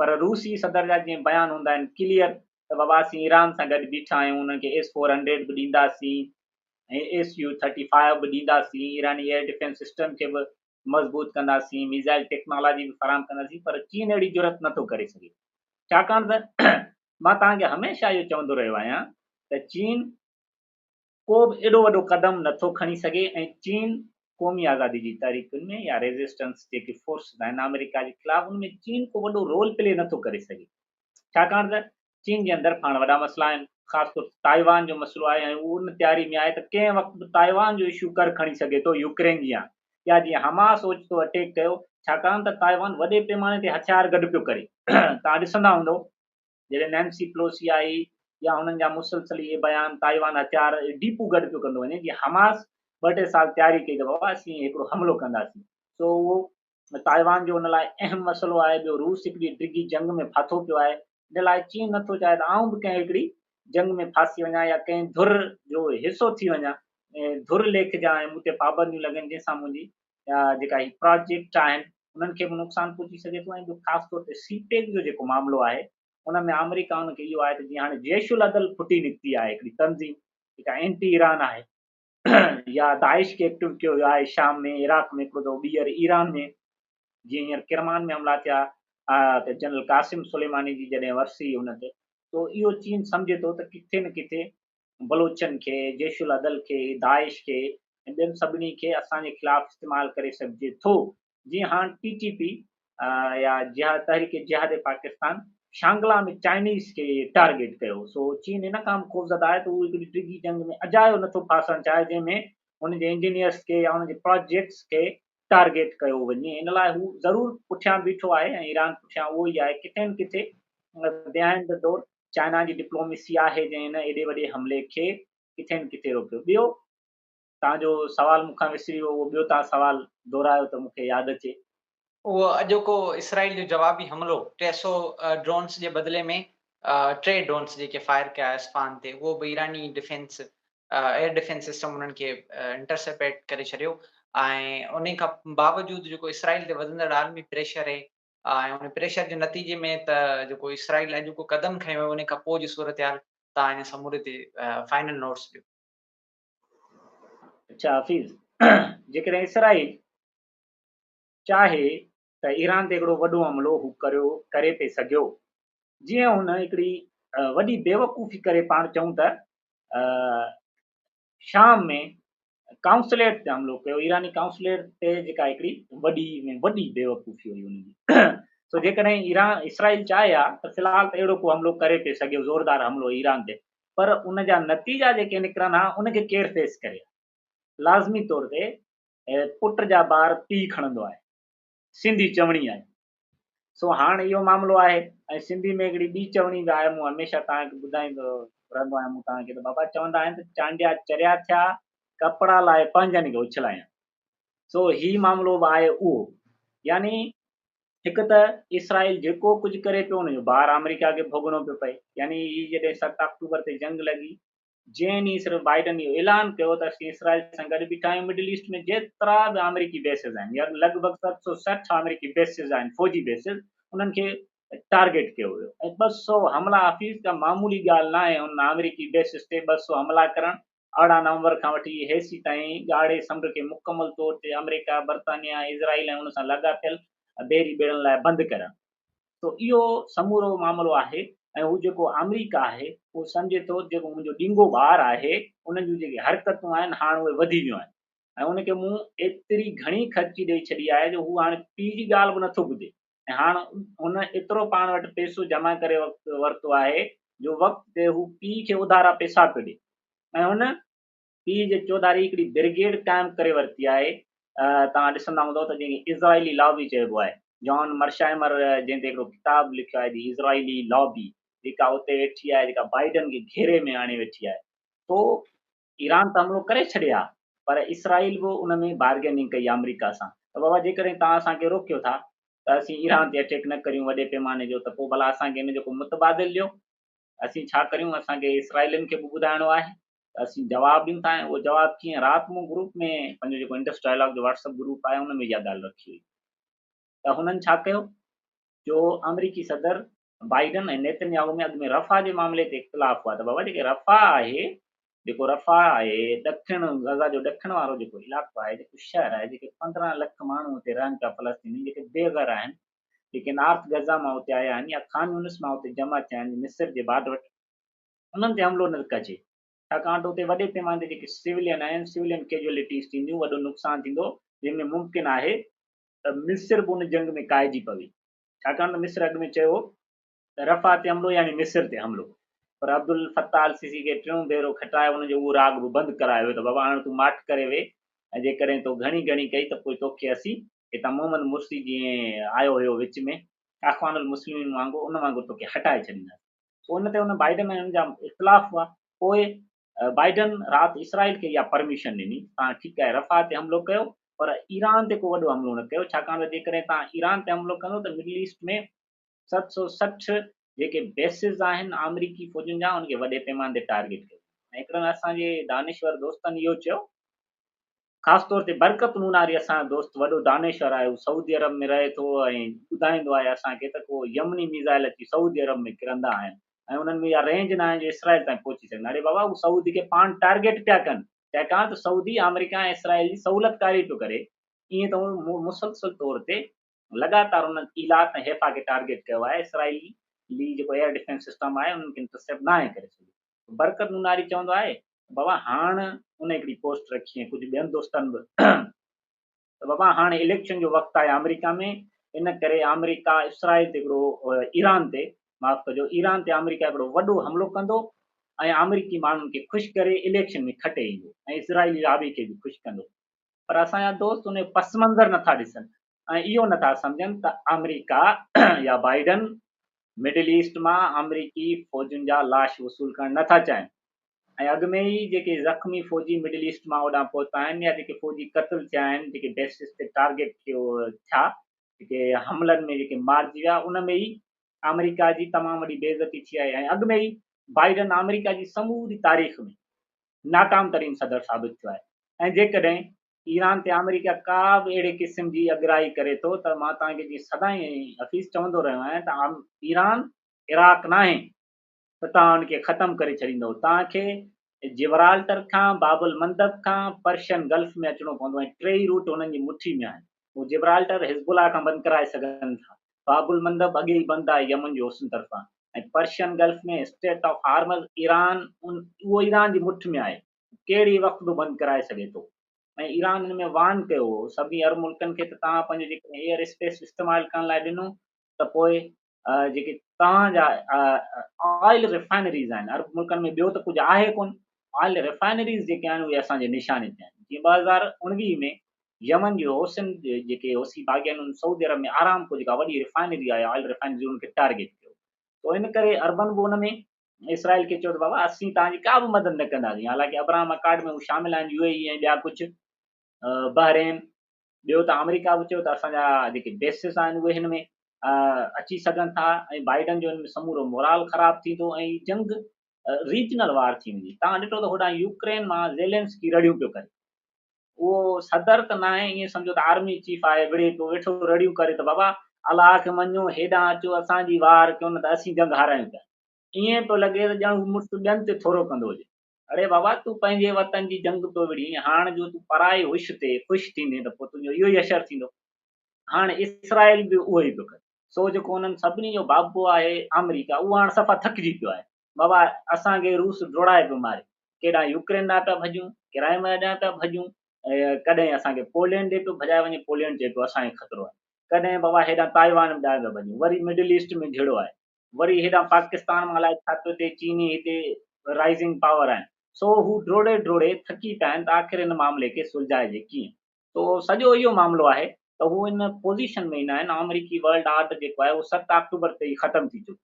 پر روسي صدر جا جيئن بيان هوندا آهن ڪليئر ته بابا اسين ايران سان گڏ بيٺا آهيون انهن کي ايس فور هنڊريڊ به ڏينداسين ۽ ايس يو ٿرٽي فائيو به ڏينداسين ايراني ايئر ڊفينس سسٽم کي به مضبوط ڪنداسين، ميزائل ٽيڪنالاجي به فراهم ڪنداسين پر چين اهڙي جرئت نٿو ڪري سگهي ڇاڪاڻ ته مان توهان کي هميشه اهو چوندو رهيو آهيان ته چين ڪو به ايڏو وڏو قدم نٿو کڻي سگهي ۽ چين قومي آزادي جي تحريڪن ۾ يا ريزسٽنس جيڪي فورسز آهن آمريڪا جي خلاف ان ۾ چين ڪو وڏو رول پلي نٿو ڪري سگهي ڇاڪاڻ ته چين جي اندر پاڻ وڏا مسئلا آهن، خاص طور تي تائيوان جو مسئلو آهي ۽ هو ان تياري ۾ آهي ته ڪنهن وقت به تائيوان جو اشو ڪر کڻي سگهي ٿو يوڪرين جيان يا جيئن حماس اوچتو اٽيڪ ڪيو، ڇاڪاڻ ته تائيوان وڏي پيماني تي هٿيار گڏ پيو ڪري. توهان ڏسندا هوندؤ جڏهن نينسي پلوسي آئي يا هنن جا مسلسل اهي بيان تائيوان هٿيار ڊيپو گڏ پيو ڪندو وڃي جيئن حماس ٻه ٽي سال تياري ڪئي ته بابا اسين هڪڙو حملو ڪنداسين سو اهو تائيوان جو ان لاء اهم مسئلو آهي، ٻيو روس هڪڙي ڊگهي جنگ ۾ ڦاٿو پيو آهي، ان لاء چين نٿو چاهي ته آئون به ڪنهن هڪڙي جنگ ۾ ڦاسي وڃان يا ڪنهن ڌر جو حصو ٿي وڃان، ڌر ليکجان ۽ مون تي پابنديون لڳن جنهن سان منهنجي جيڪا هي پراجيڪٽ آهن انهن کي به نقصان پهچي سگهي ٿو ۽ ٻيو خاص طور تي سي پيڪ جو جيڪو معاملو آهي ان ۾ آمريڪا ان کي اهو آهي ته جيئن هاڻي جيش العدل ڦٽي نڪتي آهي هڪڙي تنظيم جيڪا اينٽي ايران آهي يا داعش کي ايڪٽو ڪيو ويو آهي شام ۾ عراق ۾ هڪڙو دفعو ٻيهر ايران ۾ جيئن هينئر ڪرمان ۾ حملا ٿيا ته جنرل قاسم سليماني جي جڏهن ورسي هن تي تو اهو چين سمجهي ٿو ته ڪٿي نه ڪٿي بلوچن کي جيش العدل کي داعش کي ۽ ٻين سڀني کي اسان جي خلاف استعمال ڪري سگهجي ٿو جيئن هاڻ ٽي ٽي پي يا جهاد تحريڪ جهاد پاڪستان شانگلا ۾ چائنيز کي ٽارگيٽ ڪيو. سو چين ان کان به خوفزده آهي ته هو هڪڙي ڊگهي جنگ ۾ اجايو نٿو ڦاسڻ چاهي جنهن ۾ هن جي انجنيئرس کي يا هن جي پراجيڪٽس کي ٽارگيٽ ڪيو وڃي. ان لاء هو ضرور پٺيان بيٺو آهي ۽ ايران پٺيان اهو ئي آهي. ڪٿي نه ڪٿي بيهائنڊ the door China جي ڊپلوميسي آهي جنهن هن ايڏي وڏي حملي کي ڪٿي نه ڪٿي روڪيو. ٻيو توهان جو سوال مون کان وسري ويو، اهو ٻيو توهان سوال دهرايو ته مون کي ياد اچي. اهو اڄوڪو اسرائيل جو جوابي حملو 300 ڊرونز جي بدلي ۾ ٽي ڊرونز جيڪي فائر ڪيا اصفهان تي اهو به ايراني ڊفينس ايئر ڊفينس سسٽم انهن کي انٽرسيپيٽ ڪري ڇڏيو ۽ انهي کان باوجود جيڪو اسرائيل تي وڌندڙ عالمي پريشر اهي ۽ ان پريشر جي نتيجي ۾ ته جيڪو اسرائيل اڄوڪو قدم کنيو انهي کان پوء جي صورتحال تان ان سموري تي فائنل نوٽس ڏيو. اڇا حفيظ جيڪڏهن اسرائيل چاهي ته ايران تي هڪڙو وڏو حملو هو ڪريو ڪري پئي سگهيو جيئن هن هڪڙي وڏي بيوقوفي ڪري پاڻ چئون ته شام ۾ ڪائونسليٽ تي حملو ڪيو ايراني ڪائونسليٽ تي جيڪا هڪڙي وڏي ۾ وڏي بيوقوفي هئي هن جي سو جيڪڏهن ايران اسرائيل چاهي ها ته في الحال ته اهڙو ڪو حملو ڪري پئي سگهيو زوردار حملو ايران تي پر ان جا نتيجا جيڪي نڪرن ها ان کي ڪير فيس ڪري ها؟ لازمي طور تي پٽ جا بار پيء کڻندو آهي. سنڌي چوڻي آهي. سو هاڻ اهو معاملو آهي ۽ سنڌي ۾ هڪڙي ٻي چوڻي به آهي مون هميشه توهان کي ٻڌائيندو رهندو آهيان مون توهان کي ته بابا چوندا آهن ته چانڊيا چريا ٿيا ڪپڙا لاهي پنهنجن کي اڇلايان. سو هي معاملو به آهي اهو يعني هڪ ته اسرائيل جيڪو ڪجهه ڪري پيو ان جو بار آمريڪا کي ڀوڳڻو پيو پئي يعني هي جڏهن 7 آڪٽوبر تي جنگ لڳي جنهن ڏينهن صرف بائيڊن اهو اعلان ڪيو ته اسين اسرائيل سان گڏ بيٺا آهيون مڊل ايسٽ ۾ جيترا به آمريڪي بيسز آهن يا لڳ ڀڳ 760 آمريڪي بيسز آهن فوجي بيسز انهن کي ٽارگيٽ ڪيو ويو ۽ 200 حملا حفيظ ڪا معمولي ڳالهه ناهي ان آمريڪي بيسز تي 200 حملا ڪرڻ 18 نومبر کان وٺي هيسي تائين ڳاڙهي سمنڊ کي مڪمل طور تي آمريڪا، برطانيا، اسرائيل ۽ ان سان لاڳاپيل بحري ٻيڙن لاء بند ڪرڻ. سو اهو سمورو معاملو آهي ۽ هو جيڪو آمريڪا آهي اهو سمجهي ٿو ته جيڪو منهنجو ڏينگو ٻار آهي ان جون جيڪي حرڪتون آهن هاڻ اهي وڌي ويون آهن ۽ ان کي مون ايتري گهڻي خرچي ڏئي ڇڏي آهي جو هو هاڻ پيء جي ڳالهه به نٿو ٻڌي ۽ هاڻ هن ايترو پاڻ وٽ پئسو جمع ڪري ورتو آهي جو وقت تي هو پيء کي اڌارا پئسا پيو ڏي ۽ هن پيء جي چوڌاري هڪڙي برگيڊ قائم ڪري ورتي آهي. توهان ڏسندا هوندؤ ته جنهن کي اسرائيلي لابي چئبو آهي. جان مرشائمر جنهن تي هڪڙو ڪتاب لکيو آهي the Israeli lobby جيڪا اتي ويٺي آهي جيڪا بائيڊن کي گهيري ۾ آڻي ويٺي آهي. سو ايران ته حملو ڪري ڇڏي ها پر اسرائيل به ان ۾ بارگيننگ ڪئي آمريڪا سان ته بابا جيڪڏهن توهان اسان کي روڪيو ٿا ته اسين ايران تي اٽيڪ نه ڪريون وڏي پيماني جو ته پوء ڀلا اسان کي ان جو ڪو متبادل ڏيو اسين ڇا ڪريون اسان کي اسرائيلين کي به ٻڌائڻو آهي ته اسين جواب ڏيون ٿا ۽ اهو جواب ڪيئن رات مون گروپ ۾ پنهنجو جيڪو انڊس ڊائلاگ جو واٽس اپ گروپ آهي ان ۾ اها ڳالهه رکي هئي ته هنن ڇا ڪيو جو آمريڪي صدر بائيڊن ۽ نيتن ياهو ۾ اڳ ۾ رفح جي معاملي تي اختلاف هئا ته بابا جيڪي رفح آهي جيڪو رفح آهي ڏکڻ غزه جو ڏکڻ وارو جيڪو علائقو آهي جيڪو شهر آهي جيڪي 15 لک ماڻهو اتي رهن پيا فلسطيني جيڪي بي گهر آهن جيڪي نارٿ غزه مان اتي آيا آهن يا خان يونس مان اتي جمع ٿيا آهن مصر جي بارڊر وٽ انهن تي حملو نه ڪجي ڇاڪاڻ ته اتي وڏي پيماني تي جيڪي سولين آهن سولين ڪيجوئلٽيز ٿينديون وڏو نقصان ٿيندو جنهن ۾ ممڪن آهي ته مصر به ان جنگ ۾ ڪاهجي پوي، ڇاڪاڻ ته مصر اڳ ۾ چيو هو ته رفح تي حملو يعني مصر تي حملو، پر عبدالفتاح السيسي کي ٽيون ڀيرو کٽائي ان جو اهو راڳ به بند ڪرايو ويو ته بابا هاڻ تون ماٺ ڪري ويهه ۽ جيڪڏهن تو گهڻي گهڻي ڪئي ته پوء توکي اسين هتان محمد مرسي جيئن آيو هيو وچ ۾ اخوان المسلمين وانگر ان وانگر توکي هٽائي ڇڏينداسين. سو ان تي ان بائيڊن ۽ ان جا اختلاف هئا. پوء بائيڊن رات اسرائيل کي اها پرميشن ڏني توهان ٺيڪ آهي رفح تي حملو ڪيو پر ايران تي ڪو وڏو حملو نه ڪيو ڇاڪاڻ ته جيڪڏهن توهان ايران تي حملو ڪندو ته مڊل ايسٽ ۾ 760 جيڪي بيسز آهن آمريڪي فوجن جا ان کي وڏي پيماني تي ٽارگيٽ ڪيو ۽ هڪڙن اسان جي دانشور دوستن اهو چيو خاص طور تي برڪت نوناري اسان جو دوست وڏو دانشور آهي هو سعودي عرب ۾ رهي ٿو ۽ ٻڌائيندو آهي اسان کي ته ڪو يمني ميزائل اچي سعودي عرب ۾ ڪرندا آهن ۽ انهن ۾ اها رينج ناهي جو اسرائيل تائين پهچي سگهن اڙي بابا هو سعودي کي پاڻ ٽارگيٽ پيا ڪن ڇاڪاڻ ته سعودي آمريڪا ۽ اسرائيل جي سهولتڪاري پيو ڪري ائين ته هو مسلسل طور تي لڳاتار انهن ايلات ۽ حيفا کي ٽارگيٽ ڪيو آهي اسرائيلي جيڪو ايئر ڊفينس سسٽم آهي انهن کي انٽرسيپٽ ناهي ڪري سگهيو برڪت نوناري چوندو آهي بابا هاڻ ان هڪڙي پوسٽ رکي ۽ ڪجهه ٻين دوستن به ته بابا هاڻ اليڪشن جو وقت آهي آمريڪا ۾ ان ڪري آمريڪا اسرائيل تي هڪڙو ايران تي معاف ڪجو ايران تي آمريڪا هڪڙو وڏو حملو ڪندو ۽ آمريڪي ماڻهن کي خوش ڪري اليڪشن ۾ کٽي ايندو ۽ اسرائيلي لابي کي به خوش ڪندو. پر اسان جا دوست ان جو پس منظر نٿا ڏسن ۽ اهو نٿا سمجهن ته آمريڪا يا بائيڊن مڊل ايسٽ مان آمريڪي فوجن جا لاش وصول ڪرڻ نٿا چاهين ۽ اڳ ۾ ئي جيڪي زخمي فوجي مڊل ايسٽ مان اوڏانهن پهتا آهن يا جيڪي فوجي قتل ٿيا آهن جيڪي بيسز تي ٽارگيٽ ٿيا جيڪي حملن ۾ جيڪي مارجي ويا ان ۾ ئي آمريڪا جي تمام وڏي بي عزتي ٿي آهي ۽ اڳ ۾ ئي بائيڊن آمريڪا جي سموري تاريخ ۾ ناڪام ترين صدر ثابت ٿيو آهي ۽ جيڪڏهن ايران تي آمريڪا ڪا به اهڙي قسم جي اڳرائي ڪري ٿو ته مان توهان کي جيئن سدائين حفيظ چوندو رهيو آهيان ته ايران عراق ناهي ته توهان ان کي ختم ڪري ڇڏيندو توهان کي جبرالٽر کان باب المندب کان پرشين گلف ۾ اچڻو پوندو ۽ ٽيئي روٽ هنن جي مٺي ۾ آهن. هو جبرالٽر حزب الله کان بند ڪرائي سگهن ٿا. باب المندب اڳي ئي بند آهي يمن جي حوثين طرفان ۽ Persian Gulf ۾ Strait of Hormuz Iran اهو ايران جي مٺ ۾ آهي ڪهڙي وقت به بند ڪرائي سگهي ٿو ۽ ايران هن ۾ وارن ڪيو هو سڀني عرب ملڪن کي ته توهان پنهنجو جيڪڏهن ايئر اسپيس استعمال ڪرڻ لاء ڏنو ته پوء جيڪي توهان جا آئل ريفائنريز آهن عرب ملڪن ۾ ٻيو ته ڪجهه آهي ڪون آئل ريفائنريز جيڪي آهن اهي اسان جي نشاني تي آهن جيئن 2019 ۾ يمن جي حوثين جيڪي حوثي باغي آهن ان سعودي عرب ۾ آرامڪو جيڪا وڏي ريفائنري آهي آئل ريفائنري ان کي ٽارگيٽ ڪيو تو ان ڪري عربن به ان ۾ اسرائيل کي چيو ته بابا اسين توهان جي ڪا به مدد نه ڪنداسين حالانڪه ابراهم اڪارڊ ۾ هو شامل آهن يو اي اي ۽ ٻيا ڪجهه بحرين ٻيو ته آمريڪا به چيو ته اسان جا جيڪي بيسز آهن اهي هن ۾ اچي سگهن ٿا ۽ بائيڊن جو ان ۾ سمورو مورال خراب ٿيندو ۽ جنگ ريجنل وار ٿي ويندي. توهان ڏٺو ته هوڏانهن يوڪرين مان زيلنسڪي رڙيون پيو ڪري. اهو صدر ته ناهي ائين سمجهو ته آرمي چيف آهي وڙهي پيو ويٺو رڙيون ڪري ته بابا الله کي مڃو هيڏانهن اچو اسان جي وار ڪيو نه ته اسين جنگ هارايون پيا. ائين پيو لڳي ته ڄڻ هو مڙس ٻين تي ٿورو ڪندو هجي. اڙي بابا تون پنهنجي وطن جي جنگ پيو وڙهين، هاڻ جو تون پرائي هوش تي خوش ٿيندين ته پوء تنهنجو اهو ئي حشر ٿيندو. هاڻ اسرائيل به اهو ئي پيو ڪري. سو جيڪو انهن سڀني جو بابو آهي آمريڪا اهو هاڻ صفا ٿڪجي پيو آهي. بابا اسان کي روس ڊوڙائي پيو ماري. ڪيڏانهن يوڪرين ڏانهن پيا ڀڄون، ڪرائميا ڏانهن پيا ڀڄون، ڪڏهن اسان کي پولينڊ ڏي پيو ڀڄايو وڃي، پولينڊ چئي پيو اسان کي خطرو آهي. ڪڏهن بابا هيڏانهن تائيوان ڏانهن پيا ڀڄون، وري مڊل ايسٽ ۾ جهيڙو آهي. وري هيڏانهن پاڪستان مان الائي ڇا پيو ٿئي، چيني هتي رائزنگ پاور آهن، سو هو ڊوڙي ڊوڙي ٿڪي پيا آهن ته آخر ان معاملي کي سلجهائجي ڪيئن؟ سو سڄو اهو معاملو آهي ته هو ان پوزيشن ۾ ئي نه آهن، آمريڪي ورلڊ آرڊر جيڪو آهي اهو 7 آڪٽوبر تي ئي ختم ٿي چڪو،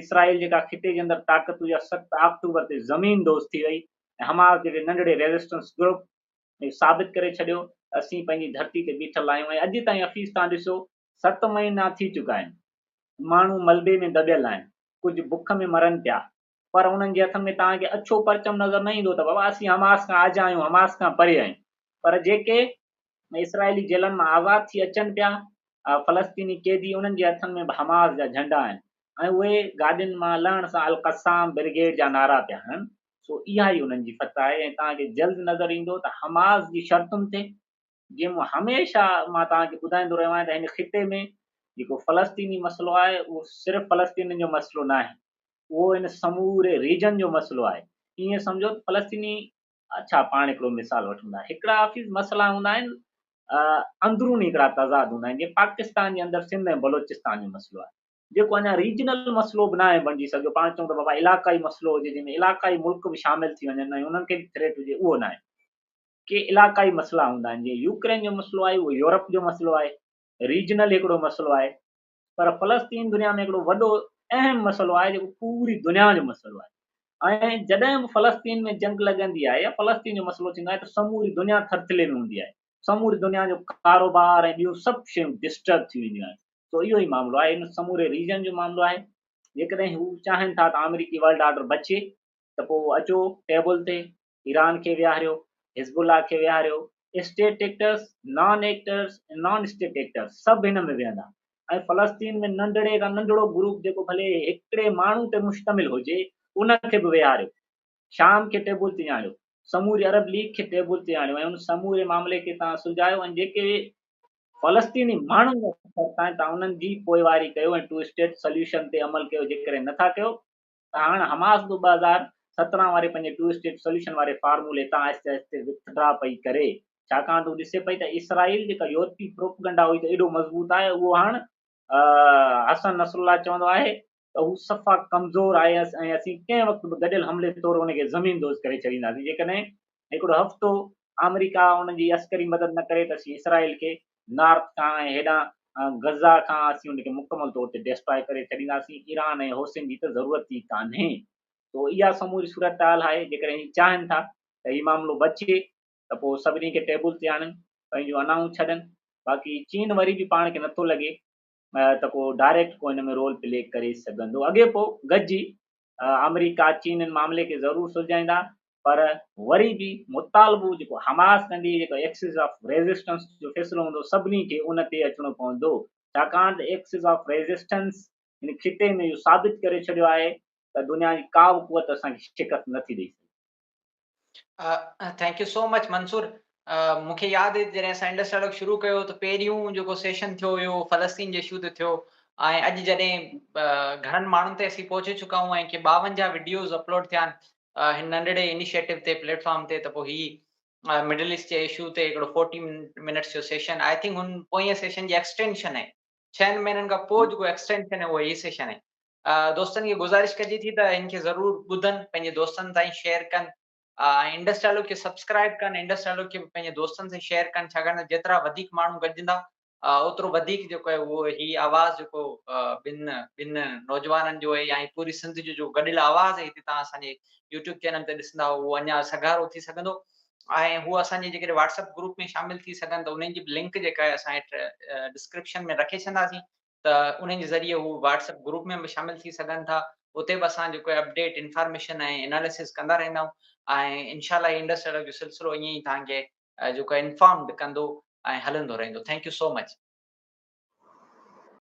اسرائيل جيڪا خطي جي اندر طاقت هئي اها 7 آڪٽوبر تي زمين دوز ٿي وئي ۽ حماس جهڙي ننڍڙي ريزسٽنس گروپ اهو ثابت ڪري ڇڏيو ته اسين پنهنجي ڌرتي تي بيٺل آهيون ۽ اڄ تائين حفيظ تان ڏسو 7 مهينا ٿي چڪا آهن، ماڻهو ملبي ۾ دٻيل آهن، ڪجهه بک ۾ مرن پيا، پر انهن جي هٿن ۾ توهان کي اڇو پرچم نظر نه ايندو ته بابا اسين حماس کان آجا آهيون، حماس کان پري آهيون. پر جيڪي اسرائيلي جيلن مان آزاد ٿي اچن پيا، فلسطيني قيدي، انهن جي هٿن ۾ به حماس جا جهنڊا آهن ۽ اهي گاڏين مان لهڻ سان القسام برگيڊ جا نعرا پيا هڻن. سو اها ئي انهن جي فتح آهي ۽ توهان کي جلد نظر ايندو ته حماس جي شرطن تي جيئن مون هميشه مان توهان کي ٻڌائيندو رهيو آهيان ته هن خطي ۾ جيڪو فلسطيني مسئلو آهي اهو صرف فلسطينين جو مسئلو ناهي اهو هن سموري ريجن جو مسئلو آهي ائين سمجهو ته فلسطيني اڇا پاڻ هڪڙو مثال وٺون ٿا هڪڙا آفيس مسئلا هوندا آهن اندروني هڪڙا تضاد هوندا آهن جيئن پاڪستان جي اندر سنڌ ۽ بلوچستان جو مسئلو آهي جيڪو اڃا ريجنل مسئلو به ناهي بڻجي سگهيو پاڻ چئون ته بابا علاقائي مسئلو هجي جنهن ۾ علاقائي ملڪ به شامل ٿي وڃن ۽ انهن کي به ٿريٽ هجي اهو ناهي ڪي علاقائي مسئلا هوندا آهن جيئن يوڪرين جو مسئلو آهي اهو يورپ جو مسئلو آهي ريجنل هڪڙو مسئلو آهي پر فلسطين دنيا ۾ هڪڙو وڏو اهم مسئلو آهي جيڪو پوري دنيا جو مسئلو آهي ۽ جڏهن به فلسطين ۾ جنگ لڳندي آهي يا فلسطين جو مسئلو ٿيندو آهي ته سموري دنيا ٿرٿلي ۾ هوندي آهي سموري دنيا جو ڪاروبار ۽ ٻيون سڀ شيون ڊسٽرب ٿي وينديون آهن سو اهو ئي معاملو آهي ان سموري ريجن جو معاملو آهي جيڪڏهن هو چاهين ٿا ته آمريڪي ورلڊ آرڊر بچي ته پوء اچو ٽيبل تي ايران کي ويهاريو، حزب الله کي ويهاريو، state actors, non actors ۽ non state actors سڀ هن ۾ ويهندا ۽ فلسطين ۾ ننڍڙي کان ننڍڙو گروپ جيڪو ڀلي هڪڙي ماڻهو تي مشتمل هجي ان کي به ويهاريو، شام کي ٽيبل تي آڻيو، سموري عرب ليگ کي ٽيبل تي آڻيو ۽ ان سموري معاملي کي توهان سلجهايو ۽ جيڪي فلسطيني ماڻهن جا شرط آهن توهان انهن جي پوئواري ڪيو ۽ ٽو اسٽيٽ سليوشن تي عمل ڪيو جيڪڏهن نٿا ڪيو ته هاڻ حماس به 2017 واري پنهنجي ٽو اسٽيٽ سوليوشن واري فارمولي تان آهستي آهستي وٿڊرا پئي ڪري ڇاڪاڻ ته هو ڏسي پئي ته اسرائيل جيڪا يورپي پروپگنڊا هئي ته ايڏو مضبوط آهي اهو هاڻ حسن نصرالله چوندو آهي. ته هو صفا ڪمزور آهي ۽ اسين ڪنهن وقت به گڏيل حملي طور ان کي زمين دوز ڪري ڇڏينداسين. جيڪڏهن هڪڙو هفتو آمريڪا ان جي عسڪري مدد نه ڪري ته اسين اسرائيل کي نارٿ کان ۽ هيڏانهن غزه کان اسين ان کي مڪمل طور تي ڊيسٽرائي ڪري ڇڏينداسين. ايران ۽ حوثين جي ته ضرورت ئي ڪانهي. تو اها سموري صورتحال آهي. جيڪڏهن هي چاهين ٿا ته هي معاملو بچي ته پوء سڀني کي ٽيبل تي آڻن، پنهنجون انائون ڇڏن. باقي چين وري به پاڻ کي نٿو لڳي ته ڪو ڊائريڪٽ ڪو هن ۾ رول پلي ڪري سگهندو. اڳي پوء گڏجي آمريڪا چين ان معاملي کي ضرور سلجهائيندا پر وري به مطالبو جيڪو حماس ڪندي جيڪو ايڪسز آف ريزسٽنس جو فيصلو هوندو سڀني کي ان تي اچڻو پوندو ڇاڪاڻ ته ايڪسز آف ريزسٽنس هن خطي ۾ اهو ثابت ڪري ڇڏيو آهي ته دنيا جي ڪا به قوت اسان کي شڪست نٿي ڏئي سگهي. Thank you so much Mansoor. مون کي ياد آهي جڏهن اسان انڊس ڊائلاگ شروع ڪيو ته پهريون جيڪو سيشن ٿيو هيو فلسطين جي اشو تي ٿيو ۽ اڄ جڏهن گهڻن ماڻهن تي اسين پهچي چڪا آهيون ۽ ڪي 52 وڊيوز اپلوڊ ٿيا آهن هن ننڍڙي انيشيٽو تي پليٽ فارم تي ته پوء هي مڊل ايسٽ جي اشو تي هڪڙو 40 منٽس جو سيشن I think هن پوئين سيشن جي ايڪسٽينشن آهي ڇهن مهينن کان پوء جيڪو ايڪسٽينشن آهي اهو هي سيشن آهي. دوستن کي گذارش ڪجي ٿي ته هن کي ضرور ٻڌن، پنهنجي دوستن تائين شيئر ڪن ۽ انڊس ڊائلاگ کي سبسڪرائب ڪن، انڊس ڊائلاگ کي به پنهنجي دوستن سان شيئر ڪن ڇاڪاڻ ته جيترا وڌيڪ ماڻهو گڏجندا اوترو وڌيڪ جيڪو آهي اهو هي آواز جيڪو ٻن ٻن نوجوانن جو آهي يا هي پوري سنڌ جو جو گڏيل آواز آهي هتي توهان اسان جي يوٽيوب چينل تي ڏسندا اهو اڃا سگهارو ٿي سگهندو ۽ هو اسان جي جيڪڏهن واٽس اپ گروپ ۾ شامل ٿي سگهن ته انهن جي به لنڪ جيڪا آهي اسان هيٺ ڊسڪرپشن ۾ رکي ڇڏنداسين ته انهن جي ذريعي هو واٽس اپ گروپ ۾ به شامل ٿي سگهن ٿا اتي به اسان جيڪو اپڊيٽ انفارميشن ۽ اناليسز ڪندا رهندا آهيون ۽ انشاء الله انڊس جو سلسلو ائين ئي توهان کي جيڪو انفارمڊ ڪندو ۽ هلندو رهندو thank you so much.